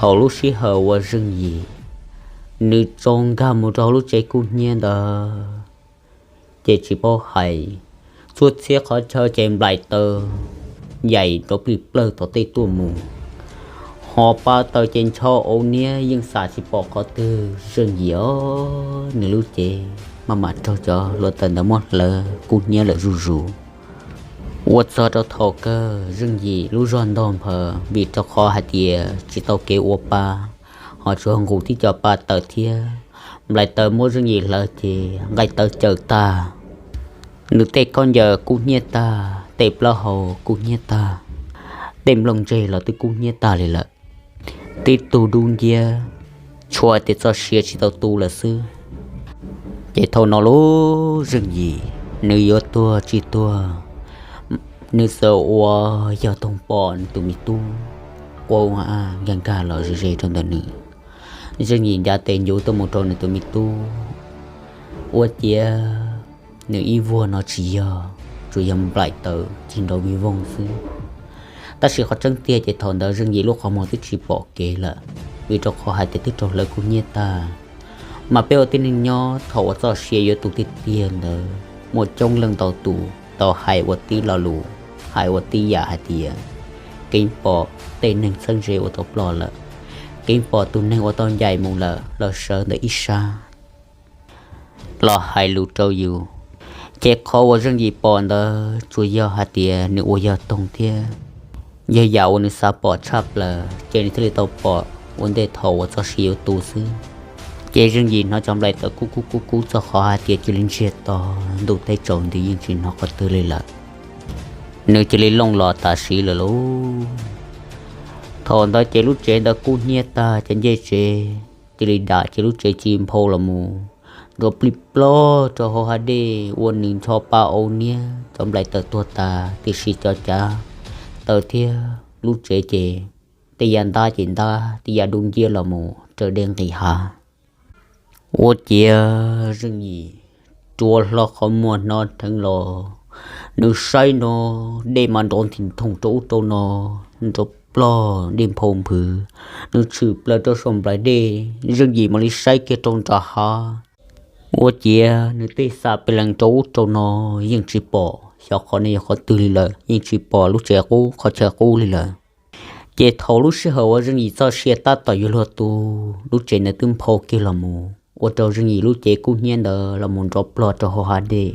Thaum lub sij hawm uas Zeej Yim nws tso nkag mus rau hauv lub tsev kub hnyiab ntawd, ces tsis paub hais, txhua txhia qhov chaw ces nplaim taws yaim nrov plig plawg tom tej tuaj mus, hos pa taws ces ncho au niab, yeej xam tsis pom qhov twg. Zeej Yim os, nws lub cev maj mam raug cov hluav taws ntawd muab hlawv kub hnyiab lawm zuj zus. Ua txog rau thaum kawg Zeej Yim lub zog ntog nphaws vim rau qhov hais tias tsis tau kev ua pa, hos tsuas nqus tib co pa taws thiab. Nplaim taws muab Zeej Yim hlawv ces nqaij tawv cawm tag, nws tej khaub ncaws kub hnyiab tag, tej plaub hau kub hnyiab tag, tej nplooj ntseg los twb kub hnyiab tag li lawm. Tib tug dub nciab, tshua tias txoj sia tsis tau tu lawm xwb. Ces thaum no lub Zeej Yim nws yuav tuag tsis tuag, nws txawm ua yog toog pom nws tus me tub quaj nkag nkag los ze ze rau ntawm nws. Zeej Yim ncav tes ncuv tuaj mus rau nws tus me tub, ua ciav nws ib vuag no tsis yog, tsuas yog nplaim taws cig nrov vij voog xwb. Tab sis qhov tseeb tiag ces thaum ntawd Zeej Yim lub qhov muag twb tsis pom kev lawm, vim rau qhov hais tias twb raug hlawv kub hnyiab tag. Mas peb ua tib neeg nyob thaum uas txoj sia yuav tu tiag tiag ntawd muaj coob leej ntau tus tau hais ua tib lo lus, hais ua tib yam hais tias keev pom tej neeg txheeb ze ua tau ploj lawm, keev pom tus neeg uas tau ncaim mus lawm los sawv ntawm ib sab los hais lus rau yus. Ces qhov uas Zeej Yim pom ntawd tsuas yog hais tias nws ua yog toog thiab yog yam uas nws xav pom tshaj plaws ces nws thiaj li tau pom ua ntej thaum uas txoj sia yuav tu xwb. Ces Zeej Yim hnov cov nplaim taws kub kub kub kub txog qhov hais tias cia li ntsiag to, ntuj teb tsaus nti yeej tsis hnov qhov twg li lawm. Nws cia li looj los tam sim lawm lauj. Thaum ntawd ces lub tsev ntawd kub hnyiab tag, cov ncej tsev cia li dam, ces lub tsev ci nphau los mus nrov plig plog rau hauv hav dej, ua nws ncho pa au niab, cov nplaim taws tuag tas tiam sis cov cav taws thiab lub tsev ces tej yam ntab ces ntab, tej yam dub nciab los mus raws dej nqis hav. Ua ciav Zeej Yim rua hlo qhov muag hnov dheev los, nws saib no dej mas nrov nthi thoom rau ub rau no, nrov plog dej nphau nphwv, nws tshwm plaws rau saum nplaim dej, Zeej Yim mam li saib kiag rau nram hav. Ua ciav nws tej xam pes lees rau ub rau no yeej tsis pom xyov qhov no yog qhov twg li lawm, yeej tsis pom lub tsev qub qhov chaw qub li lawm. Ces thaum lub sij hawm uas Zeej Yim txoj sia tab tom yuav luag tu, lub tsev ntawd twb nphau kiag los mus ua rau Zeej Yim lub cev kub hnyiab ntawd los mus nrov plog rau hauv hav dej.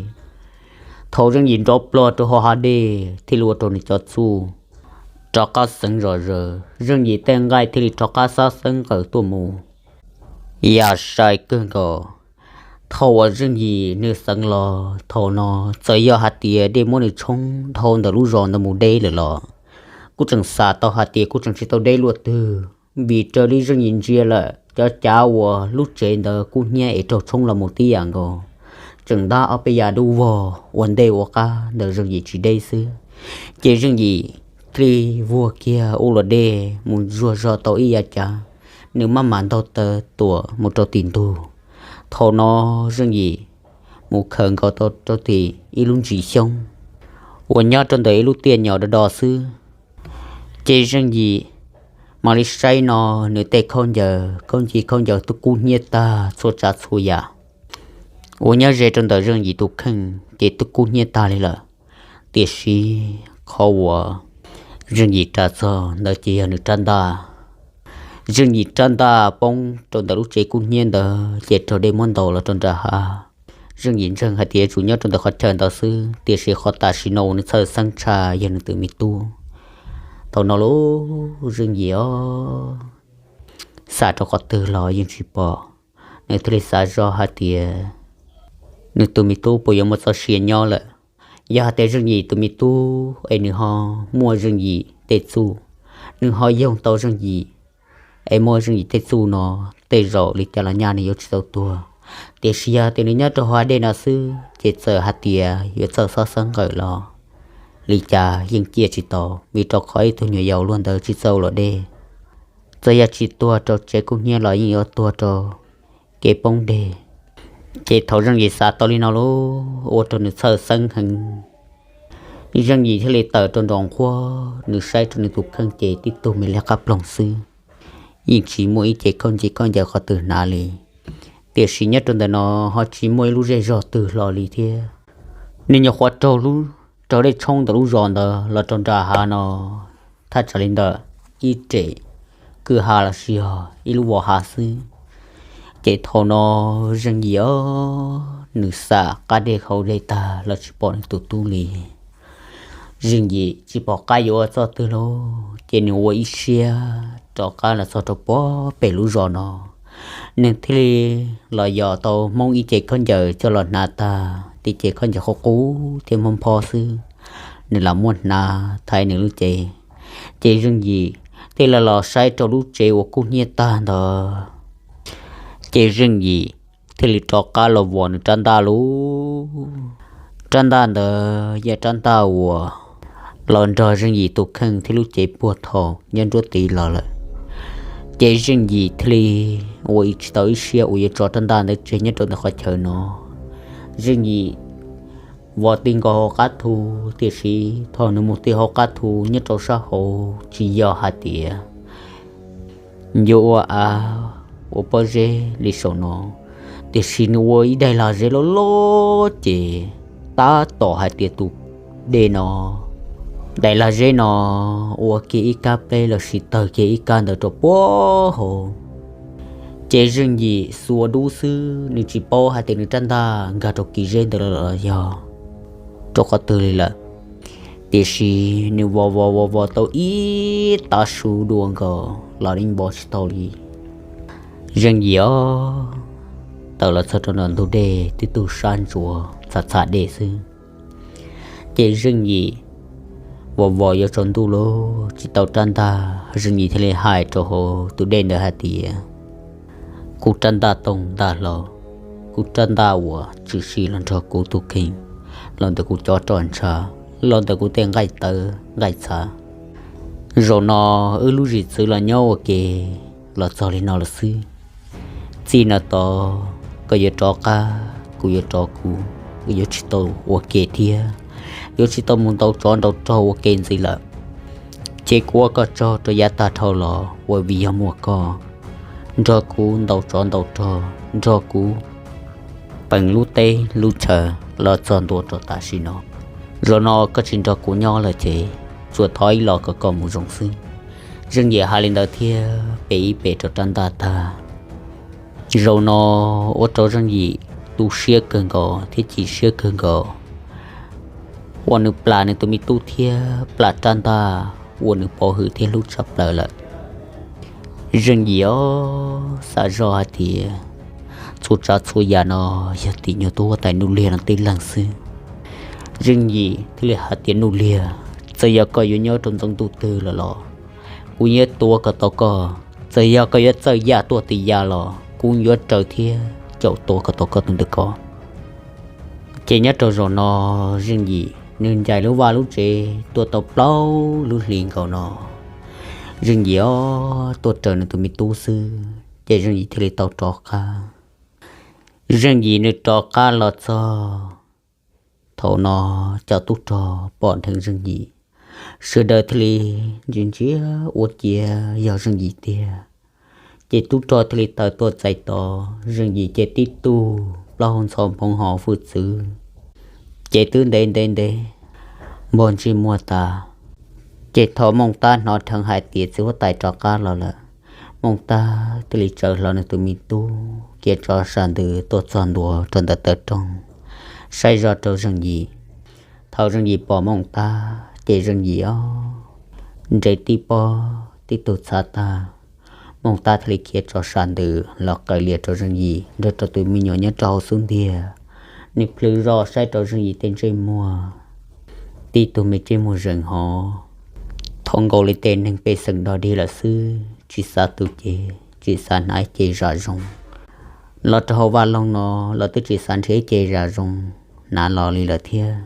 Thaum Zeej Yim nrov plog rau hauv hav dej thiaj li ua rau nws cov txuj rov qab xeev zom zaws, Zeej Yim tej nqaij thiaj li rov qab xab xeeb nqawm tuaj mus. Yam sai kawg nkaus, thaum uas Zeej Yim nws xeev los thaum no, txawm yog hais tias dej muab nws tshoob dhau ntawm lub zos ntawd mus deb lawm los kuj tseem xav tau hais tias kuj tseem tsis tau deb luaj twg, vim raws li Zeej Yim ntsia lawm cov cav uas lub tsev ntawd kub hnyiab es raug tshoob los mus tib yam nkaus, tseem ntab ob peb yav dub vog ua ntej ua qab ntawm Zeej Yim tsis deb xwb. Ces Zeej Yim thiaj li vuag kiag ub luag dej mus zuag zog tau ib yav cav, nws maj mam ntaug taw tuam mus rau tim ntug. Thaum no Zeej Yim mus khaws nkaus tau rau tim ib lub ntsis xyoob uas nyob rau ntawm ib lub tiaj nyom do do xwb. Ces Zeej Yim mam li saib no, nws tej khaub ncaws, khaub ncaws, khaub ncaws twb kub hnyiab tag txhua tsav txhua yam. Uas nyob ze rau ntawm Zeej Yim tus kheej ces twb kub hnyiab tag li lawm. Tiam sis qhov uas Zeej Yim ras txog ntawd ces yog nws rab ntaj. Zeej Yim rab ntaj poob rau ntawm lub tsev kub hnyiab ntawd ces raug dej muab ntaus los rau nram hav. Zeej Yim ntseeg hais tias yuav tsum nyob rau ntawm qhov chaw ntawd xwb, tiam sis qhov tam sim no uas nws txhawj xeeb tshaj yog nws tus me tub. Thaum no lub Zeej Yim os, xav rau qhov twg los yeej tsis pom, nws thiaj li xav zoj hais tias nws tus me tub puas yuav muaj txoj sia nyob lawm. Yog hais tias Zeej Yim tus me tub es nws ho muaj Zeej Yim tej txuj, nws ho yoog tau Zeej Yim es muaj Zeej Yim tej txuj no, tej zaum li cas los nyaj nws yuav tsis tau tuag. Tiam sis yog tias nws nyob rau hauv hav dej no xwb ces txawm hais tias yuav txawj xob xeeb nqawm los li cas yeej ciaj tsis tau, vim rau qhov ib tug nyuam yaus luaj ntawd tsis txawj ua luam dej, txawm yog tsis tuag rau tsev kub hnyiab los yeej yuav tuag rau kev poob deg. Ces thaum Zeej Yim xav tau li no lub ua rau nws txhawj xeeb heev, Zeej Yim thiaj li tawm rau nraum nqhuab, nws saib rau nws tus kheej ces tib tug me liab qab ploog xwb. yeej tsis muaj ib ce khaub ncaws khaub ncaws qhov twg hnav li. Tiam sis nyob rau ntawm no ho tsis muaj ib lub zej zog twg hlo li thiab. Nws nyuam qhuav raug lub, raug dej tshoob ntawm lub zos ntawd los rau nram hav no, thaj tsam li ntawm ib rem kwj ha los sis yog ib lub vos hav xwb. Ces thaum no Zeej Yim os, nws xam qab dej hauv dej tag los tsis pom nws tus tub li. Zeej Yim tsis pom qab yuav ua txoj twg lauj, ces nws ua ib siab rov qab los txog rau puag pem lub zos no. Nws thiaj li los yos tau Hmoob ib ce khaub ncaws coj los hnav tag, tib ce khaub ncaws qub qub thiab Hmoob phob xwb, nws lam muab hnav thaiv nws lub cev. Ces Zeej Yim thiaj li los saib rau lub tsev uas kub hnyiab tag ntawd. Ces Zeej Yim thiaj li rov qab los vos nws rab ntaj lauj. Rab ntaj ntawd yog rab ntaj uas los nrog Zeej Yim tus kheej thiab lub cev puag thaum nyob nruab tiv los lawm. Ces Zeej Yim thiaj li ua tsis tau ib siab uas yuav tso rab ntaj ntawd tseg nyob rau ntawm qhov chaw no. Zeej Yim vos ti nkaus hauv qab thu, tiam sis thaum nws mus ti hauv qab thu nyob rau sab hauv tsis yog hais tias yuav ua av ua pob zeb li saum no, tiam sis nws ua ib daim lag zeb loj loj ces tab tom hais tias tus dej no, daim lag zeb no ua kiag ib kab pleb los sis tawg kiag ib kab ntawd rau puag hauv. Ces Zeej Yim xuas dub xwb, nws tsis paub hais tias nws rab ntaj nkag rau kis zeb ntawd los yog rau qhov twg li lawm. Tiam sis nws vos vos vos vos tau ib tav su dua nkaus los yeej vos tsis tau li. Zeej Yim os, tawm los txog rau nram ntug dej tib tug sab ntsuav txhav txhav dej xwb. Ces Zeej Yim vos vos yuav tsaus ntuj lawm tsis tau rab ntaj, Zeej Yim thiaj li hais rau hauv tus dej ntawd hais tias, kuv rab ntaj toog ntaj hlau, kuv rab ntaj uas tshwm sim los nrog kuv tus kheej, los ntawm kuv cov roj ntsha, los ntawm kuv tej nqaij tawv nqaij txhav. Zaum no wb lub zim txwv los nyob ua ke los txog li no lawm xwb. Txij no tod koj yuav rov qab, kuv yuav rov kuv, wb yuav tsis tau ua ke thiab, yuav tsis tau mus ntaus tsov ntaus rog ua ke ntxiv lawm. Ces kuv ua koj tsaug rau yav tag dhau los uas vim yog muaj koj nrog kuv ntaus tsov ntaus rog, nrog kuv peem lub teb lub chaw los txog ntua rau tam sim no. Zaum no koj tsis nrog kuv nyob lawm ces tsuas thov ib los kom koj mus zoo xwb. Zeej Yim hais li ntawd thiab pe ib pe rau rab ntaj tag. Zaum no ua rau Zeej Yim tu siab kawg nkaus thiab chim siab kawg nkaus uas nws plam nws tus me tub thiab plam rab ntaj uas nws pov hwm thiab hlub tshaj plaws lawm. Zeej Yim os, xav zoj hais tias txhua tsav txhua yam no yog tim nyuag tub huab tais Nuj Liag no tib leeg xwb. Zeej Yim thiaj li hais tias, Nuj Liag, txawm yog koj yuav nyob rau ntxoov ntuj twg lawm los kuv yuav tua kom tau koj. Txawm yog koj yuav txawj yaj tuaj tim yaj los kuv yuav raws thiab caum tua kom tau koj tus ntawm koj. Ces nyob rau zaum no Zeej Yim nws ncaim lub vaj lub tsev tuaj tau plaub lub hlis nkaus no, Zeej Yim os tuaj raws nws tus me tub xwb ces Zeej Yim thiaj li tau rov qab. Zeej Yim nws rov qab los txog, thaum no cov tub rog pom dheev Zeej Yim, sawv daws thiaj li ntsia ntsia ua ciav yog Zeej Yim tiag. Ces tub rog thiaj li tawm tuaj txais tos Zeej Yim ces tib tug plaub hau ntxhov nphoov hos hwj txwv, ces twb ntev ntev ntev npog ntsej muag tas. Ces thaum Mooj Tab hnov dheev hais tias txiv huab tais rov qab los lawm, Mooj Tab thiaj li tsawv hlo nws tus me tub khiav tso sam ntws tuaj txog ntua rau ntawm taw rooj, saib zoj rau Zeej Yim. Thaum Zeej Yim pom Mooj Tab ces Zeej Yim os, nres tib pob tib tug txhav tag. Mooj Tab thiaj li khiav tso sam ntws los qaws lias rau Zeej Yim nrog rau tus me nyuam nyob rau hauv xub ntiag. Nws plhws zog saib rau Zeej Yim tej ntsej muag, tib tug me ntsej muag zeeg hov, thoob nkaus li tej neeg pej xeem dog dig lawm xwb, tsis xav tu cev tsis xav hnav ib ce zam zoo. Los rau hauv vaj loog no los twb tsis xav nrhiav ib ce zam zoo hnav los li lawm thiab.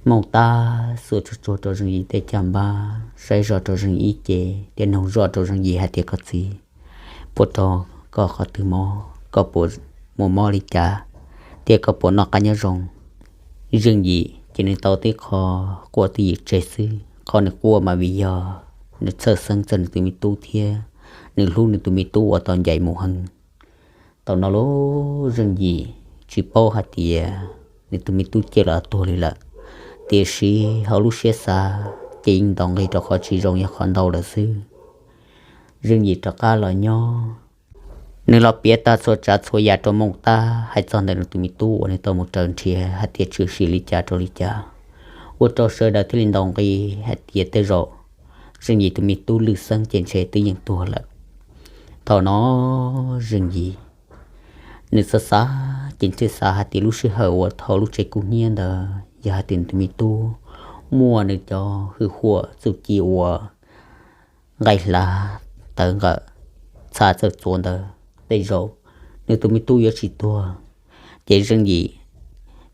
Mooj Tab xuas tsuag tsuag rau Zeej Yim tej caj npab, saib zoj rau Zeej Yim ib ce thiab noog zoj rau Zeej Yim hais tias, koj txiv, puas raug koj qhov twg mob, koj puas mus mob li cas, thiab koj puas noj qab nyob zoo? Zeej Yim ces nws tau tib qho quaj twj ywm tseg xwb, qhov nws quaj mas vim yog nws txhawj xeeb txog nws tus me tub thiab nws hlub nws tus me tub uas tau ncaim mus heev. Thaum no lub Zeej Yim tsis paub hais tias nws tus me tub ciaj los tuag li lawm, tiam sis hauv lub siab xav ces yeej ntaus nqi rau qhov tsis zoo yog qhov ntau lawm xwb. Zeej Yim rov qab los nyob, nws los piav tag txhua tsav txhua yam rau Mooj Tab hais txog ntawm nws tus me tub uas nws tau mus raws nrhiav hais tias tshwm sim li cas rau li cas, ua rau sawv daws thiaj li ntaus nqi hais tias tej zaum Zeej Yim tus me tub Lwm Xeeb ces ntshe twb yeej tuag lawm. Thaum no Zeej Yim nws xav xav ces thiaj xav hais tias lub sij hawm uas thaum lub tsev kub hnyiab ntawd yog hais tias nws tus me tub muaj nws cov hwj huam txuj ci uas nqaij hlav tawv nqawm txha txawj txuas ntawd, tej zaum nws tus me tub yuav tsis tuag. Ces Zeej Yim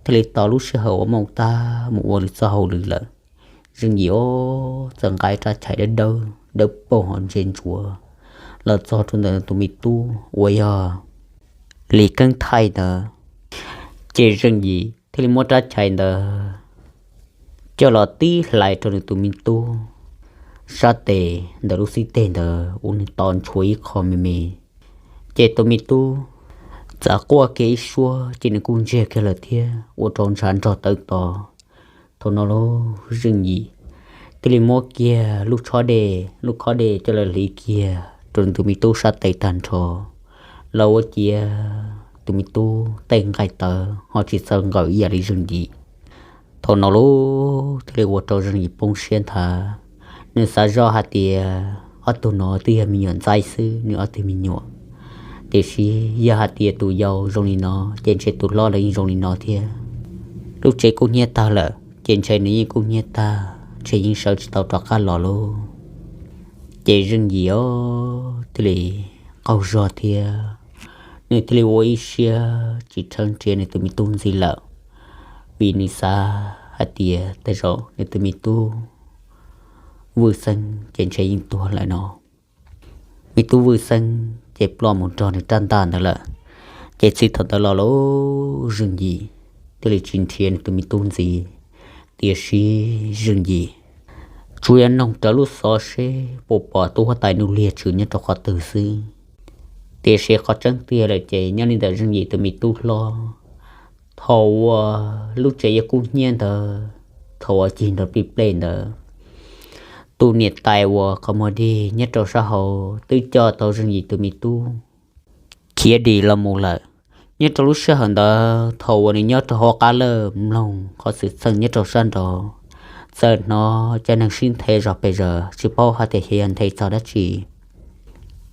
thiaj li tos lub sij hawm uas Mooj Tab mus ua nws txoj hauj lwm lawm, Zeej Yim txawm nqa rab chais dawb dawb dawb paug ho ntse ntsuav los txog rau ntawm nws tus me tub uas yog Lis Keeb Thaij ntawd. Ces Zeej Yim thiaj li muab rab chais ntawd coj los tib hlais rau nws tus me tub sab tes ntawm lub xib teg ntawd ua nws to ntshuav ib qho me me. Ces tus me tub txawm quaj kiag ib suab ces nws kuj ntsiag kiag lawm thiab ua rau ntshav nrog tawv to. Thaum no lub Zeej Yim thiaj li muab kiag lub khob dej, lub khob dej coj los hliv kiag rau nws tus me tub sab tes tag nrho, los ua ciav tus me tub tej nqaij tawv ho tsis txawj nqawm ib yam li Zeej Yim. Thaum no lub thiaj li ua rau Zeej Yim poob siab nthav. Nws xav zoj hais tias ob tug no twb yog me nyuam ntxaib xwb, nws ob tug me nyuam, tiam sis yog hais tias tus yau zoo li no ces ntshe tus hlob los yeej zoo li no thiab. Lub tsev kub hnyiab tag lawm ces ntshe nws yeej kub hnyiab tag, ntshe yeej sawv tsis tau rov qab los lauj. Ces Zeej Yim thiaj li qaug zog thiab, nws thiaj li ua ib siab tsis tshawb nrhiav nws tus me tub ntxiv lawm, vim nws xav hais tias tej zaum nws tus me tub Vwj Xeeb ces ntshe yeej tuag lawm no. Me tub Vwj Xeeb ces ploj mus nrog nws rab ntaj ntawd lawm. Ces txij thaum ntawd los lub Zeej Yim thiaj li tsis nrhiav nws tus me tub ntxiv, tiam sis Zeej Yim tsuas yog noog raws lub xov seb puas pom tub huab tais Nuj Liag tshwm nyob rau qhov twg xwb. Tiam sis qhov tseeb tiag lawm ces nyob li ntawm Zeej Yim tus me tub hlob, thaum uas lub tsev yuav kub hnyiab ntawd, thaum uas cig nrov plig plej ntawd, tus niam tais uas qhov muag dig nyob rau sab hauv twb coj tau Zeej Yim tus me tub khiav dim los mus lawm. Nyob rau lub sij hawm ntawd thaum uas nws nyob rau hauv qab lawj mloog qhov xwm txheej nyob rau sab nraud, txawm hnov cov neeg sib nthe zog pes zaws tsis paub hais tias xyov yog nthe txog dab tsi.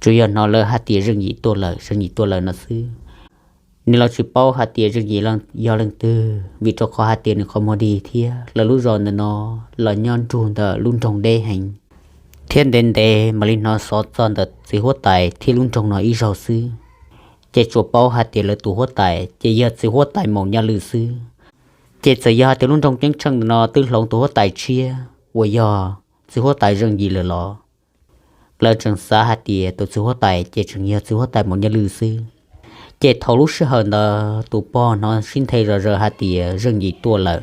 Tsuas yog hnov lawv hais tias Zeej Yim tuaj lawm, Zeej Yim tuaj lawm no xwb. Nws los tsis paub hais tias Zeej Yim yog leej twg, vim rau qhov hais tias nws qhov muag dig thiab lawv lub zos ntawm no los nyob nrug ntawm lub nroog deb heev, thiab ntev ntev mam li hnov xov txog ntawm txiv huab tais thiab lub nroog no ib zaug xwb. Ces tsuas paub hais tias lawv tus huab tais ces yog txiv huab tais Maum Nyaj Lwm xwb. Ces txawm yog hais tias lub nroog Ceeb Tsheej ntawm no twb hloov tus huab tais tshiab uas yog txiv huab tais Zeej Yim lawm los, lawv tseem xav hais tias tus txiv huab tais ces tseem yog txiv huab tais Maum Nyaj Lwm xwb. Ces thaum lub sij hawm ntawd tus pog hnov sib nthe zom zaws hais tias Zeej Yim tuaj lawm,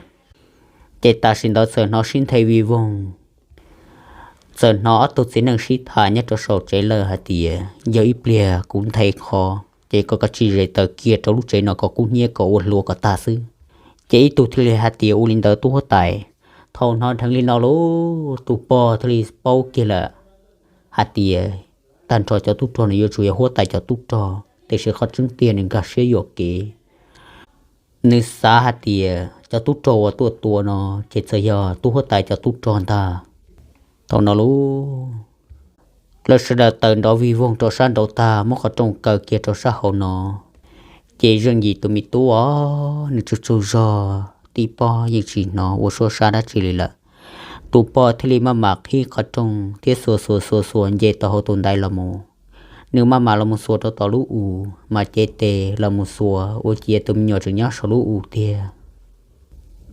ces tam sim ntawd txawm hnov sib nthe vij voog. Txawm hnov ob tug txiv neej sib tham nyob rau saum tsev lawm hais tias, yog ib pliag kuv nthe qho, ces koj kav tsij zes taws kiag rau lub tsev no kom kub hnyiab kom ua hluav kom tag xwb. Ces ib tug thiaj li hais tias, ua li ntawd tub huab tais. Thaum hnov dheev li no lauj, tus pog thiaj li paub kiag lawm hais tias tag nrho cov tub rog no yuav tsum yog huab tais cov tub rog, tiam sis qhov tseeb tiag nws nkag siab yuam kev. Nws xav hais tias cov tub rog uas tuaj tua no ces txawm yog tub huab tais cov tub rog ntag. Thaum no lauj, lawv sawv daws taws nrov vij voog rau sab nraud tag, muab qhov rooj kaw kiag rau sab hauv no. Ces Zeej Yim tus me tub os, nws tsaug tsaug zog, tib pob yeej tsis hnov ua suab sab dab tsi li lawm. Tus pog thiaj li maj mam qhib qhov rooj thiab xuas xuas xuas xuas nce tau hauv tus ntaiv los mus. Nws maj mam los mus xuas rau tom lub us, mas cev tes los mus xuas ua ciav tus me nyuam tseem nyob saum lub us tiag.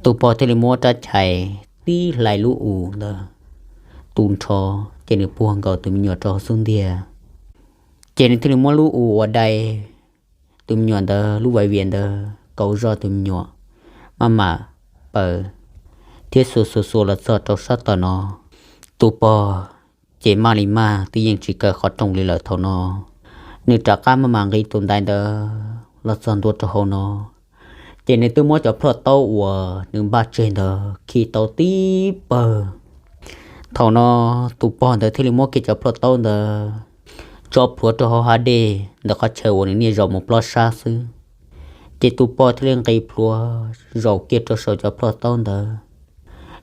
Tus pog thiaj li muab rab chais tib hlais lub us ntawd tu nrho, ces nws puag nkaus tus me nyuam rau hauv xub ntiag. Ces nws thiaj li muab lub us uas dai tus me nyuam ntawd lub vais vias ntawd kauv zoj tus me nyuam, maj mam paws thiab xuas xuas xuas los txog rau sab tom no. Tus pog ces maj li maj twb yeej tsis kaw qhov rooj li lawm. Thaum no nws rov qab maj mam nqis tus ntaiv ntawd los txog ntua rau hauv no, ces nws twb muab cov plhuaj taub uas nws npaj tseg ntawd khi tau tib pawg. Thaum no tus pog ntawd thiaj li muab kiag cov plhuaj taub ntawd tso plhuav rau hauv hav dej ntawm qhov chaw uas nws niaj zaus mus plob sab xwb. Ces tus pog thiaj li nqis plhuav zaum kiag rau saum cov plhuaj taub ntawd.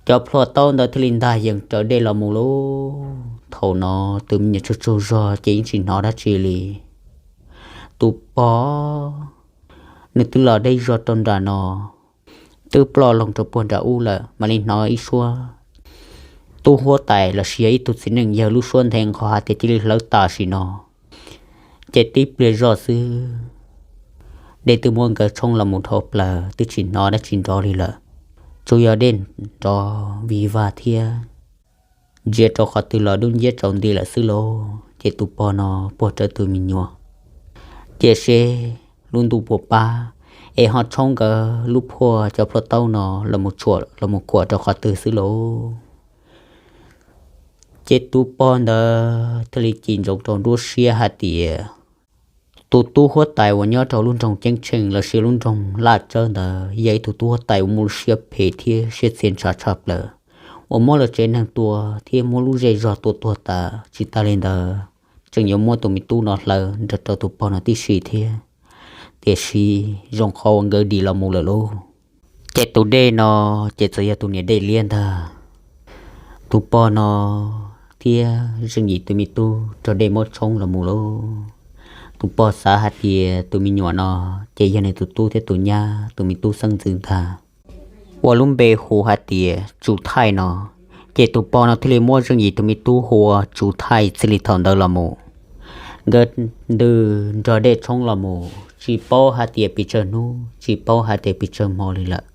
Cov plhuaj taub ntawd thiaj li ntag yees raws dej los mus lauj. Thaum no tus me nyuam tsaug tsaug zog ces yeej tsis hnov dab tsi li. Tus pog nws twb los deb zog rau nram no, twb ploj loo rau puag nram ub lawm, mam li hnov ib suab tub huab tais los sis yog ib tug txiv neej yawg lub suab nthe nqho hais tias cia li hlawv tam sim no. Ces tib pliag zoj xwb, dej twb muab nkawd tshoob los mus dhau plaws, twb tsis hnov dab tsi nrov li lawm, tsuas yog dej nrov vig vag thiab ntsia rau qhov twg los dub nciab tsaus nti lawm xwb lauj. Ces tus pog no puag rawv tus me nyuam, cia seb lub ntuj puas pab es ho tshoob nkawd lub plhuaj, cov plhuaj taub no los mus khuam rau qhov twg xwb lauj. Ces tus pog ntawd thiaj li cim ntsoov rau nruab siab hais tias tus tub huab tais uas nyob rau lub nroog Ceeb Tsheej los sis lub nroog Laj Tsawb ntawd yog ib tug tub huab tais uas muaj lub siab phem thiab siab txia ntshav tshaj plaws, uas muab lawv tsev neeg tua thiab muab lub zej zog tua tuag tas. Tsis tas li ntawd, tseem yuav muab tus me tub no hlawv nrog rau tus pog no tib si thiab. Tiam sis zoo qhov uas nkawd dim los mus lawm lauj. Ces tus dej no ces txawm yog tus niam dej liab ntag. Tus pog no thiab Zeej Yim tus me tub raug dej muab tshoob los mus lauj. Tus pog xav hais tias tus me nyuam no ces yog nws tus tub thiab tus nyab tus me tub xeeb ntxwv ntag, ua lub npe hu hais tias Tsuv Thaij no. Ces tus pog no thiaj li muab Zeej Yim tus me tub hu ua Tsuv Thaij txij li thaum ntawd los mus. Nkawd ntws nrog dej tshoob los mus tsis paub hais tias pes tsawg hnub, tsis paub hais tias pes tsawg hmo li lawm,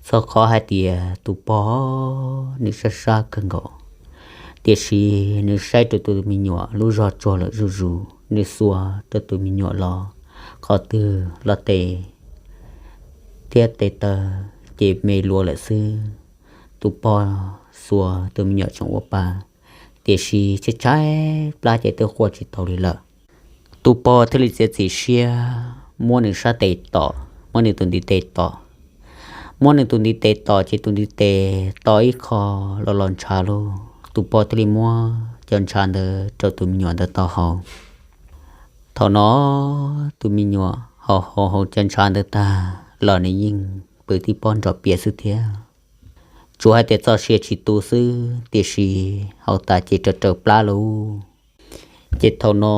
txog qhov hais tias tus pog nws sab sab kawg nkaus. Tiam sis nws saib rau tus me nyuam lub zog tsuag lawm zuj zus, nws xuas rau tus me nyuam los qhov twg los tes thiab tes taw ces me luas lawm xwb. Tus pog xuas tus me nyuam tseem ua pa, tiam sis tshaib tshaib plab ces twb quaj tsis tau li lawm. Tus pog thiaj li txiav txim siab muab nws sab tes tom, muab nws tus ntiv tes tom. Muab nws tus ntiv tes tom ces tus ntiv tes to ib qho los los ntshav lauj. Tus pog thiaj li muab cov ntshav ntawd rau tus me nyuam ntawd tau haus. Thaum no tus me nyuam haus haus haus cov ntshav ntawd tag los nws yeej pw tib pob nrov pias xwb thiab. Tsuas hais tias txoj sia tsis tu xwb, tiam sis haus tas ces raws raws plab lauj. Ces thaum no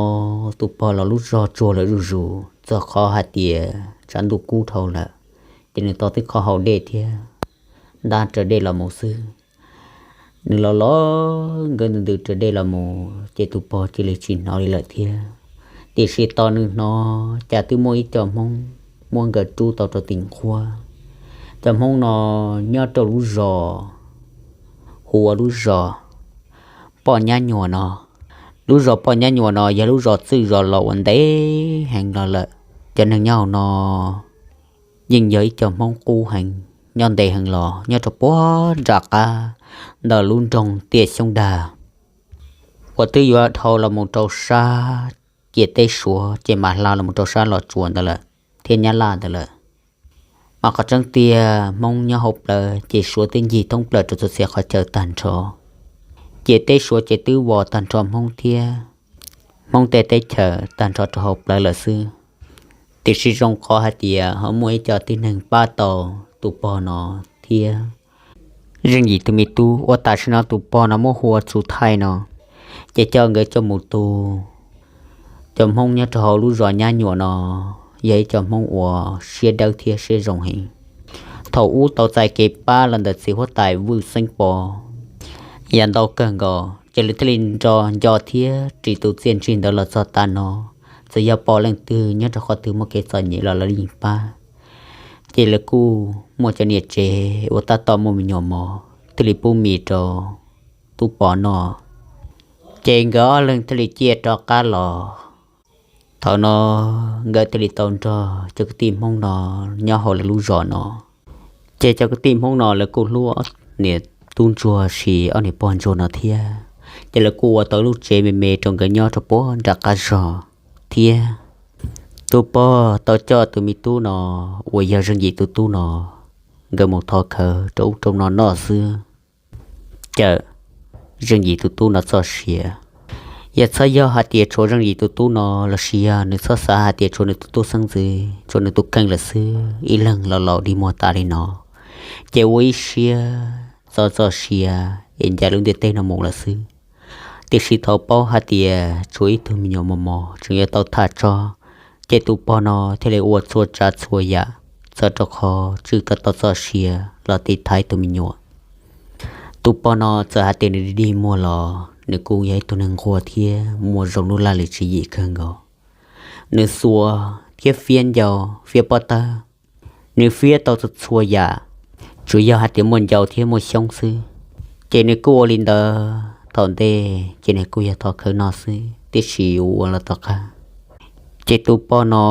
tus pog los lub zog tsuag lawm zuj zus, txog qhov hais tias tshav ntuj kub dhau lawm, ces nws tau tib qho haus dej thiab ntab raws dej los mus xwb. Nws los los nkawd ntws ntws raws dej los mus ces tus pog cia li tsis hnov li lawm thiab. Tiam sis tos nws hnov cas twb muaj ib co Hmoob muab nkawd rub tau rau tim nqhuab. Cov Hmoob no nyob rau lub zos hu ua lub zos Poj Nyab Nyuam no. Lub zos Poj Nyab Nyuam no yog lub zos txwj zos los uas ntev heev los lawm. Cov neeg nyob hauv no yeej yog ib co Hmoob qub heev, nyob ntev heev los nyob rau puag nram qab ntawm lub nroog Tiaj Xyoob Dag, uas twb yuav dhau los mus rau sab ciam teb Suav ces mam hla los mus rau sab Los Tsuas ntawd lawm thiab Nyab Laj ntawd lawm. Mas qhov tseeb tiag Hmoob nyob hauv plawv ces Suav twb ncig thoob plaws rau txhua txhia qhov chaw tag nrho. Ciam teb Suav ces twb vos tag nrho Hmoob thiab Hmoob tej teb chaws tag nrho rau hauv plawv lawm xwb. Tiam sis zoo qhov hais tias ho muaj ib co tib neeg pab tau tus pog no thiab Zeej Yim tus me tub uas tam sim no tus pog no muab hu ua Tsuv Thaij no, ces coj nkawd coj mus tu. Cov Hmoob nyob rau hauv lub zos Nyab Nyuam no yog ib co Hmoob uas siab dawb thiab siab zoo heev. Thaum ub tau txais kev pab los ntawm txiv huab tais Vwj Xeeb Pov yav ntau kawg nkaus, ces lawv thiaj li nco nco thiab ris tus txiaj ntsig ntawd los txog tav no. Txawm yog pom leej twg nyob rau qhov twg muaj kev txom nyem los lawv yeej pab. Ces lawv kuj muaj cov niam tsev uas tab tom muaj me nyuam mos thiaj li pub mis rau tub pov noj. Ces nkawd ob leeg thiaj li ciaj rov qab los. Thaum no nkawd thiaj li tau nrog cov kwv tij Hmoob no nyob hauv lawv lub zos no. Ces cov kwv tij Hmoob no lawv kuj hlub niam tub ntsuag sis ob niam pog ntsuag no thiab. ces lawv kuj ua tau lub tsev me me rau nkawd nyob rau puag nram qab zog thiab. Tus pog tau coj tus me tub no uas yog Zeej Yim tus tub no, nkawd mus thov khawv rau ub rau no noj xwb. Cawm Zeej Yim tus tub no txoj sia. Yog txhob yog hais tias tshuav Zeej Yim tus tub no los sis yog nws txhob xav hais tias tshuav nws tus tub xeeb ntxwv, tshuav nws tus kheej lawm xwb, ib leeg los laus dig muag tas li no, ces ua ib siab txo txoj sia es ncaim lub ntiaj teb no mus lawm xwb. Tiam sis thaum paub hais tias tshuav ib tug me nyuam mos mos tseem yuav tau tham tso, ces tus pog no thiaj li ua txhua tsav txhua yam txawm rau qhov tswj tau tau txoj sia los tiv thaiv tus me nyuam. Tus pog no txawm hais tias nws dig dig muag los nws kuj yog ib tug neeg nquag thiab muaj zoo lub laj lim tswv yim kawg nkaus. Nws xuas thiab fiab ncau, fiab pob tawb, nws fiab tau txhua txhua yam, tsuas yog hais tias muaj ncau thiab muaj xyoob xwb. Ces nws kuj ua li ntawd thaum ntej, ces nws kuj yog thov khawv no xwb, tiam sis ua los tom qab, ces tus pog no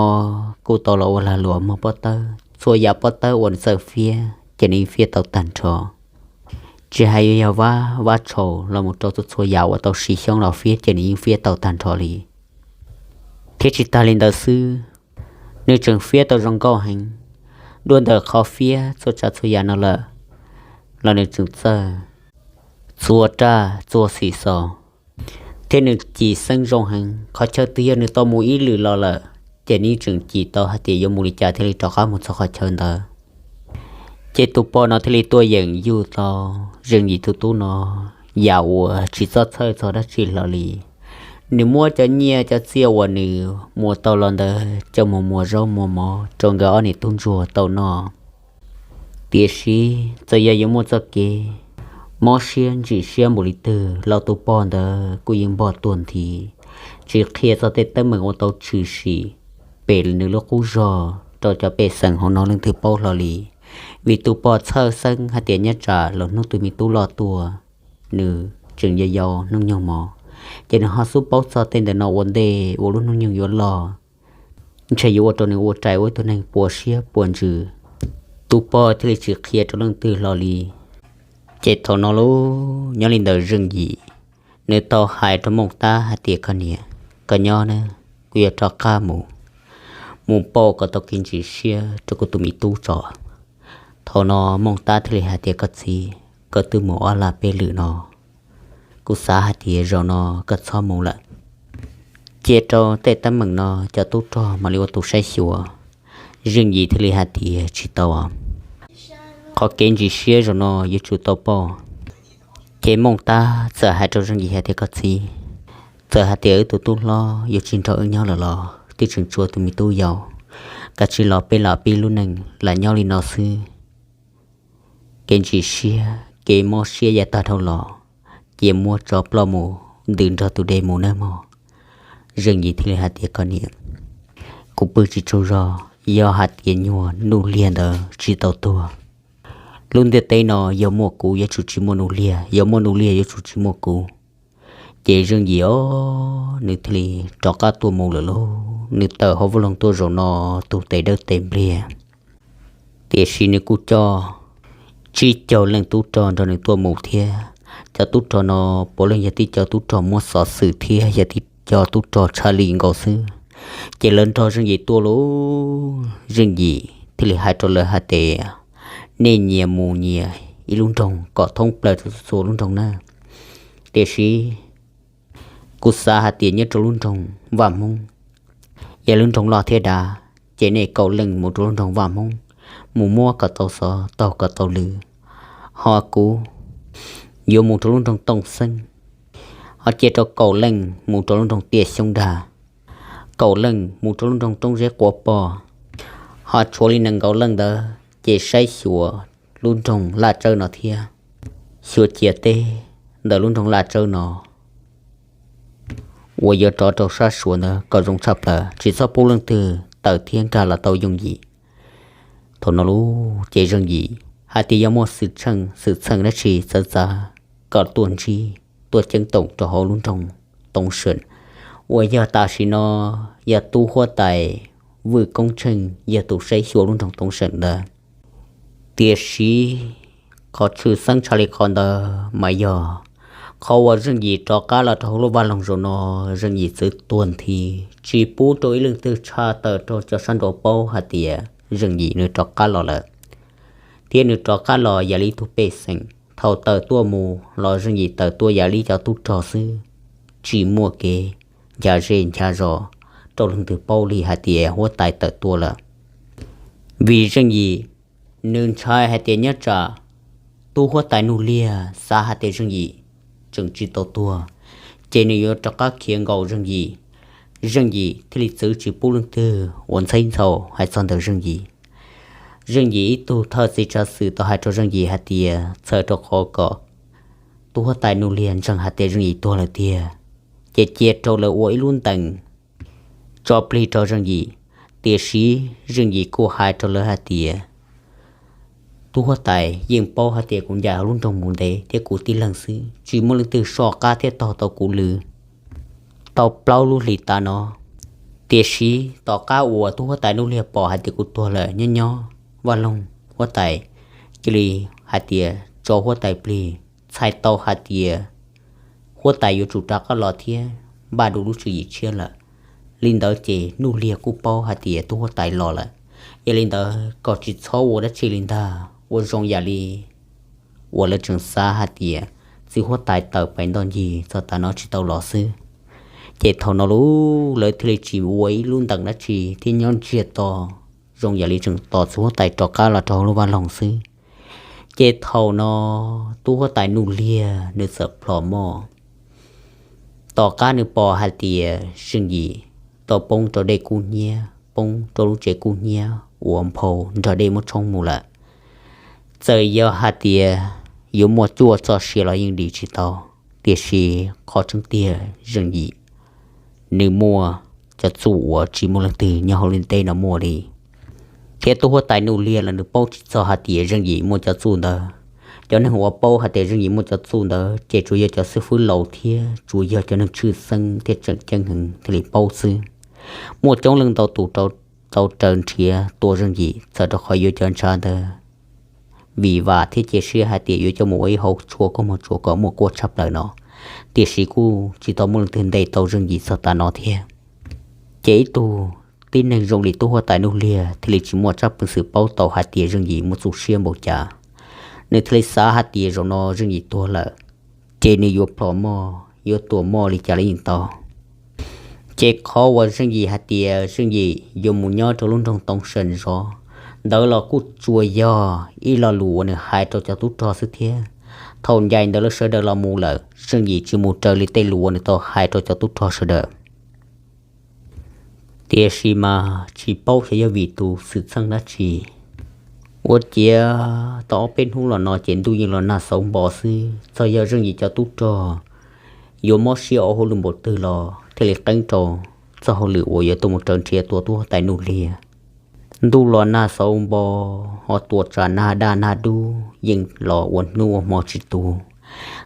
kuj tau los ua lag luam muag pob tawb, txhua yam pob tawb uas nws txawj fiab ces nws yeej fiab tau tag nrho. Tsis hais yuav yog vab, vab tshaus los mus rau txhua txhua yam uas tau siv xyoob los fiab ces nws yeej fiab tau tag nrho li. Thiab tsis tas li ntawd xwb, nws tseem fiab tau zoo nkauj heev. Dua ntawm qhov fiab txhua tsav txhua yam no lawm, los nws tseem txawj txua raj txua xim xos, thiab nws cim xeeb zoo heev. Qhov chaw twg yog nws tau mus ib lwm los lawm, ces nws tseem cim tau hais tias yuav mus li cas thiaj li rov qab mus txog qhov chaw ntawd. Ces tus pog no thiaj li tuaj yeem yug tau Zeej Yim tus tub no yam uas tsis txob txhawj txog dab tsi hlo li. Nws muab cov nyiaj cov txiaj uas nws muas tau los ntawd coj mus muas zaub muas mov rau nkawd ob niam tub ntsuag tau noj. Tiam sis txawm yog yuav muaj txoj kev mob siab ntsim siab npaum li twg los tus pog ntawd kuj yeej npog tuag nthi, tsis qhia txog tej teeb meem uas tau tshwm sim pem nws lub qub zog rau cov pej xeem hauv no leej twg paub hlo li. Vim tus pog txhawj xeeb hais tias nyob tsam lwm hnub tus me tub loj tuaj, nws tseem yau yau hnub nyoog mog, ces nws ho xub paub txog tej ntawm no ua ntej uas lub hnub nyoog yuav loj, ntshe yuav ua rau nws ua rais ua ib tug neeg puas siab puas ntsws. Tus pog thiaj li tsis qhia rau leej twg hlo li. Ces thaum no lauj, nyob li ntawm Zeej Yim, nws tau hais rau Mooj Tab hais tias, koj niam, koj nyob na, kuv yuav rov qab mus, mus pauj kom tau kev ntsim siab rau kuv tus me tub tso. Thaum no Mooj Tab thiaj li hais tias, koj txiv, koj twb mus ob lag peb lwm no, kuv xav hais tias zaum no koj txhob mus lawm. Cia rau tej teeb meem no cov tub rog mam li ua tus saib xyuas. Zeej Yim thiaj li hais tias, tsis tau, qhov kev ntsim siab zaum no yuav tsum tau pauj. Ces Mooj Tab txawm hais rau Zeej Yim hais tias, koj txiv, txawm hais tias wb tus tub hlob yuav tsis nrog wb nyob lawm los twb tseem tshuav tus me tub yau, kav tsij los peb los pib lub neej lam nyob li no xwb. Kev ntsim siab kev mob siab yav tag dhau los, cia muab tso ploj mus ntws nrog tus dej mus nawb mog. Zeej Yim thiaj li hais tias, koj niam, kuv pw tsis tsaug zog, yog hais tias nyuag Nuj Liag ntawd tsis tau tuag, lub ntiaj teb no yog muaj kuv yuav tsum tsis muaj Nuj Liag, yog muaj Nuj Liag yuav tsum tsis muaj kuv. Ces Zeej Yim os, nws thiaj li rov qab tuaj mus lawm lauj. Nws tawm hauv vaj loog tuaj zaum no tus tes dawb tes npliag, tiam sis nws kuj coj tsib caug leej tub rog nrog nws tuaj mus thiab. Cov tub rog no puav leej yog tib co tub rog muaj xov xwm thiab yog tib co tub rog tshaj lij nkaus xwb. Ces lawv nrog Zeej Yim tuaj lauj. Zeej Yim thiaj li hais rau lawv hais tias, nej nyias mus nyias ib lub nroog kom thoob plaws txhua txhua lub nroog na. Tiam sis kuv xav hais tias nyob rau lub nroog Vaj Hmoob, yog lub nroog loj thiab dav, ces nej kaum leej mus rau lub nroog Vaj Hmoob, mus muab kom tau xov, taug kom tau lw. Ho kuv yuav mus rau lub nroog Tooj Xeeb, ho cia rau kaum leej mus rau lub nroog Tiaj Xyoob Dag, kaum leej mus rau lub nroog Roob Zeb Quav Poj, ho tshuav li nees nkaum leej ntawd ces saib xyuas lub nroog Laj Tsawb no thiab. Xyuas cia teb ntawm lub nroog Laj Tsawb no uas yuav rov rau sab Suav ntawd kom zoo tshaj plaws, tsis txhob pub leej twg tawm thiab nkag los tau yooj yim. Thaum no lauj, ces Zeej Yim hais tias yog muaj xwm txheej, xwm txheej dab tsi txawv txav kom tuaj ntsib, tuaj ceeb toom rau hauv lub nroog Tooj Seem, uas yog tam sim no yog tub huab tais Vwj Koob Tsheej yog tus saib xyuas lub nroog Tooj Seem ntawd. Tiam sis qhov tshwj xeeb tshaj li qhov ntawd mas yog Qhov uas Zeej Yim rov qab los rau hauv lub vaj loog zaum no, Zeej Yim txawm tuag nthi, tsis pub rau ib leej twg tshaj tawm rau cov sab nraud paub hais tias Zeej Yim nws rov qab los lawm, thiab nws rov qab los yam li ib tug pej xeem. Thaum tawm tuaj mus los Zeej Yim tawm tuaj yam li cov tub rog xwb, tsis muaj kev ncha zej ncha zos rau leej twg paub li hais tias huab tais tawm tuaj lawm. Vim Zeej Yim nws ntshai hais tias nyob tsam tub huab tais Nuj Liag xav hais tias Zeej Yim tseem tsis tau tuag, ces nws yuav rov qab khiav nkaus Zeej Yim. Zeej Yim thiaj li txwv tsis pub leej twg ua ntxheb ntxhau hais txog ntawm Zeej Yim. Zeej Yim ib tug thawj txiv tsav xwm tau hais rau Zeej Yim hais tias txhawm rau qhov kom tub huab tais Nuj Liag ntseeg hais tias Zeej Yim tuag lawm tiag, ces cia rau lawv ua ib lub ntees tso plig rau Zeej Yim. Tiam sis Zeej Yim kuj hais rau lawv hais tias, tub huab tais yeej paub hais tias kuv ncaim hauv lub nroog mus ntev thiab kuv tib leeg xwb, tsis muaj leej twg soj qab thiab tog tau kuv lawm tau plaub lub hlis tas no. Tiam sis tom qab uas tub huab tais Nuj Liag pom hais tias kuv tuag lawm, nyob nyob vaj loog huab tais cia li hais tias tso huab tais plig, txhais tau hais tias huab tais yuav tsum rov qab los thiab npaj dua lub tswv yim tshiab lawm. Li ntawd ces Nuj Liag kuj paub hais tias tub huab tais los lawm. Yog li ntawd kom tsis txhob ua dab tsi li ntag, ua zoo yam li uas lawv tseem xav hais tias txiv huab tais tawm pem ntoj ncig txog tav no tsis tau los xwb. Ces thaum no lawv thiaj li tsis ua ib lub ntees dab tsi thiab nyob ntsiag to, zoo yam li tseem tos txiv huab tais rov qab los rau hauv lub vaj loog xwb. Ces thaum no tub huab tais Nuj Liag nws txawm plhom moj, tom qab nws pom hais tias Zeej Yim tau poob rau dej kub hnyiab, poob rau lub tsev kub hnyiab uas nphau nrog dej muab tshoob mus lawm. Txawm yog hais tias yuav muaj cuaj txoj sia los yeej dim tsis tau, tiam sis qhov tseeb tiag Zeej Yim nws muaj cov txuj uas tsis muaj leej twg nyob hauv lub ntiaj teb no muaj li. Thiab tub huab tais Nuj Liag los nws paub tsis txog hais tias Zeej Yim muaj cov txuj ntawd. Cov neeg uas paub hais tias Zeej Yim muaj cov txuj ntawd ces tsuas yog cov xib fwb laus thiab tsuas yog cov neeg tshwj xeeb thiab tseem ceeb heev thiaj li paub xwb. Muaj coob leej ntau tus tau raws nrhiav tua Zeej Yim txawm rau qhov yuav cov ntshav ntawd vim vam thiab cia siab hais tias yuav coj mus ua ib hauv tshuaj kub moog tsuas kom muaj kuaj tshaj plaws no, tiam sis kuj tsis tau muaj leej twg ntes tau Zeej Yim txog tav no thiab. Ces ib tug tib neeg zoo li tub huab tais Nuj Liag thiaj li tsis muaj tsab peev xwm paub tau hais tias Zeej Yim muaj txuj siab npaum cas. Nws thiaj li xav hais tias zaum no Zeej Yim tuag lawm, ces nws yuav plhom moj yuav tuam moj li cas los yeej tau. Ces qhov uas Zeej Yim hais tias Zeej Yim yuav mus nyob rau lub nroog Toov Seem zov ntawd los kuj tsuas yog ib lo lus uas nws hais rau cov tub rog xwb thiab. Thaum ncaim ntawd lawv sawv daws los mus lawm, Zeej Yim tsis mus raws li tej lus uas nws tau hais rau cov tub rog sawv daws. Tiam sis mas tsis paub xyov yog vim tus xwm txheej dab tsi, ua ciav tau ob peb hnub los no ces ntuj yeej los nag xauv npo xwb. Txawm yog Zeej Yim cov tub rog yuav mob siab ua hauj lwm npaum twg los thiaj li qeeb rau txoj hauj lwm uas yuav tuaj mus raws nrhiav tua tub huab tais Nuj Liag. Ntuj los nag xauv npo, ho tua tsam nag daj nag dub yeej los ua hnub ua hmo tsis tu.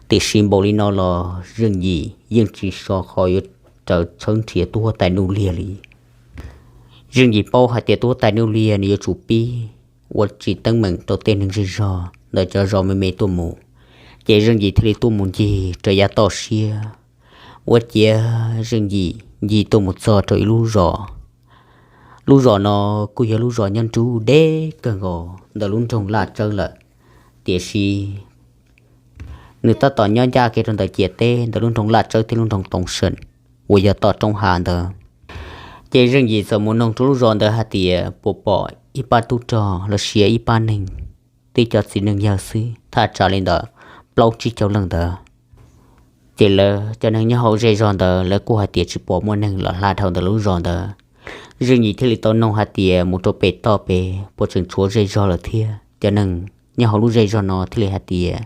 Tiam sis npaum li no los Zeej Yim yeej tsis so qhov yuav raws tshawb nrhiav tub huab tais Nuj Liag li. Zeej Yim paub hais tias tub huab tais Nuj Liag nws yuav tsum pib ua tsis teeb meem rau tej neeg zej zog ntawm cov zos me me tuaj mus. Ces Zeej Yim thiaj li tuaj mus ncig rau yav toj siab. Ua ciav Zeej Yim ncig tuaj mus txog rau ib lub zos. Lub zos no kuj yog lub zos nyob nruab deb kawg nkaus ntawm lub nroog Laj Tsawb lawm, tiam sis nws tab tom nyob ncaj kiag rau ntawm ciam teb ntawm lub nroog Laj Tsawb thiab lub nroog Toov Seem uas yog toj roob hav ntawd. Ces Zeej Yim txawm mus noog rau lub zos ntawd hais tias puas pom ib pab tub rog los sis ib pab neeg, tib co txiv neej yawg xwb, thaj tsam li ntawm plaub tsib caug leej ntawd. Ces lawv cov neeg nyob hauv zej zog ntawd lawv kuj hais tias tsis pom muaj neeg los hla dhau ntawm lub zos ntawd. Zeej Yim thiaj li tau noog hais tias mus rau pem toj pem puas tseem tshuav zej zog lawm thiab. Cov neeg nyob hauv lub zej zog no thiaj li hais tias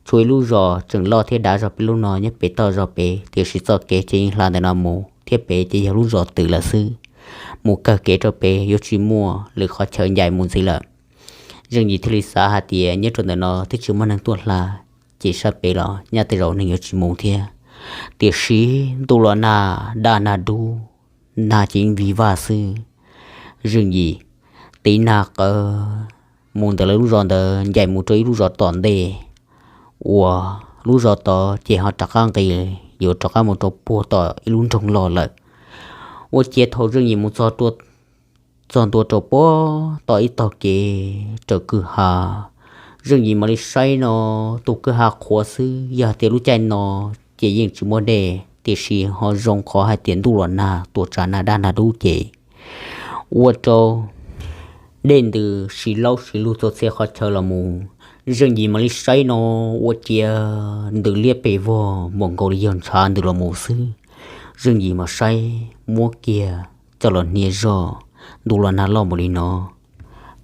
tshuav ib lub zos tseem loj thiab dav zog peb lub no nyob pem toj zog pem, tiam sis txoj kev ces yeej hla ntawm no mus thiab pem ces yog lub zos twm lawm xwb. Mus kawg kev rau pem yuav tsis muaj lwm qhov chaw ncaim mus ntxiv lawm. Zeej Yim thiaj li xav hais tias nyob rau ntawm no twb tsis muaj neeg tuaj hla, ces sab pem los nyaj tej zaum neeg yuav tsis mus thiab. Tiam sis ntuj los nag daj nag dub, nag ces yeej vig vaj xwb. Zeej Yim tiv nag qawv mus ntawm lawv lub zos ntawd ncaim mus rau ib lub zos tom ntej uas lub zos tod ces ho rov qab nqis yuav rov qab mus rau puag tom ib lub nroog loj lawm. Ua ciav thaum Zeej Yim mus txog ntua rau puag tom ib tog kev raws kwj ha, Zeej Yim mam li saib no, tus kwj ha qhuav xwb, yog hais tias lub caij no ces yeej tsis muaj dej, tiam sis ho zoo qhov hais tias ntuj los nag, tuaj tsav nag dab nag dub ces ua rau dej ntws siv laub siv lug txhua txhia qhov chaw los mus. Zeej Yim mam li saib no, ua ciav ntws liab pes vog npaum nkaus li yog ntshav ntws los mus xwb. Zeej Yim mam saib muab kiag coj los hnia zog, ntuj los nag loj npaum li no,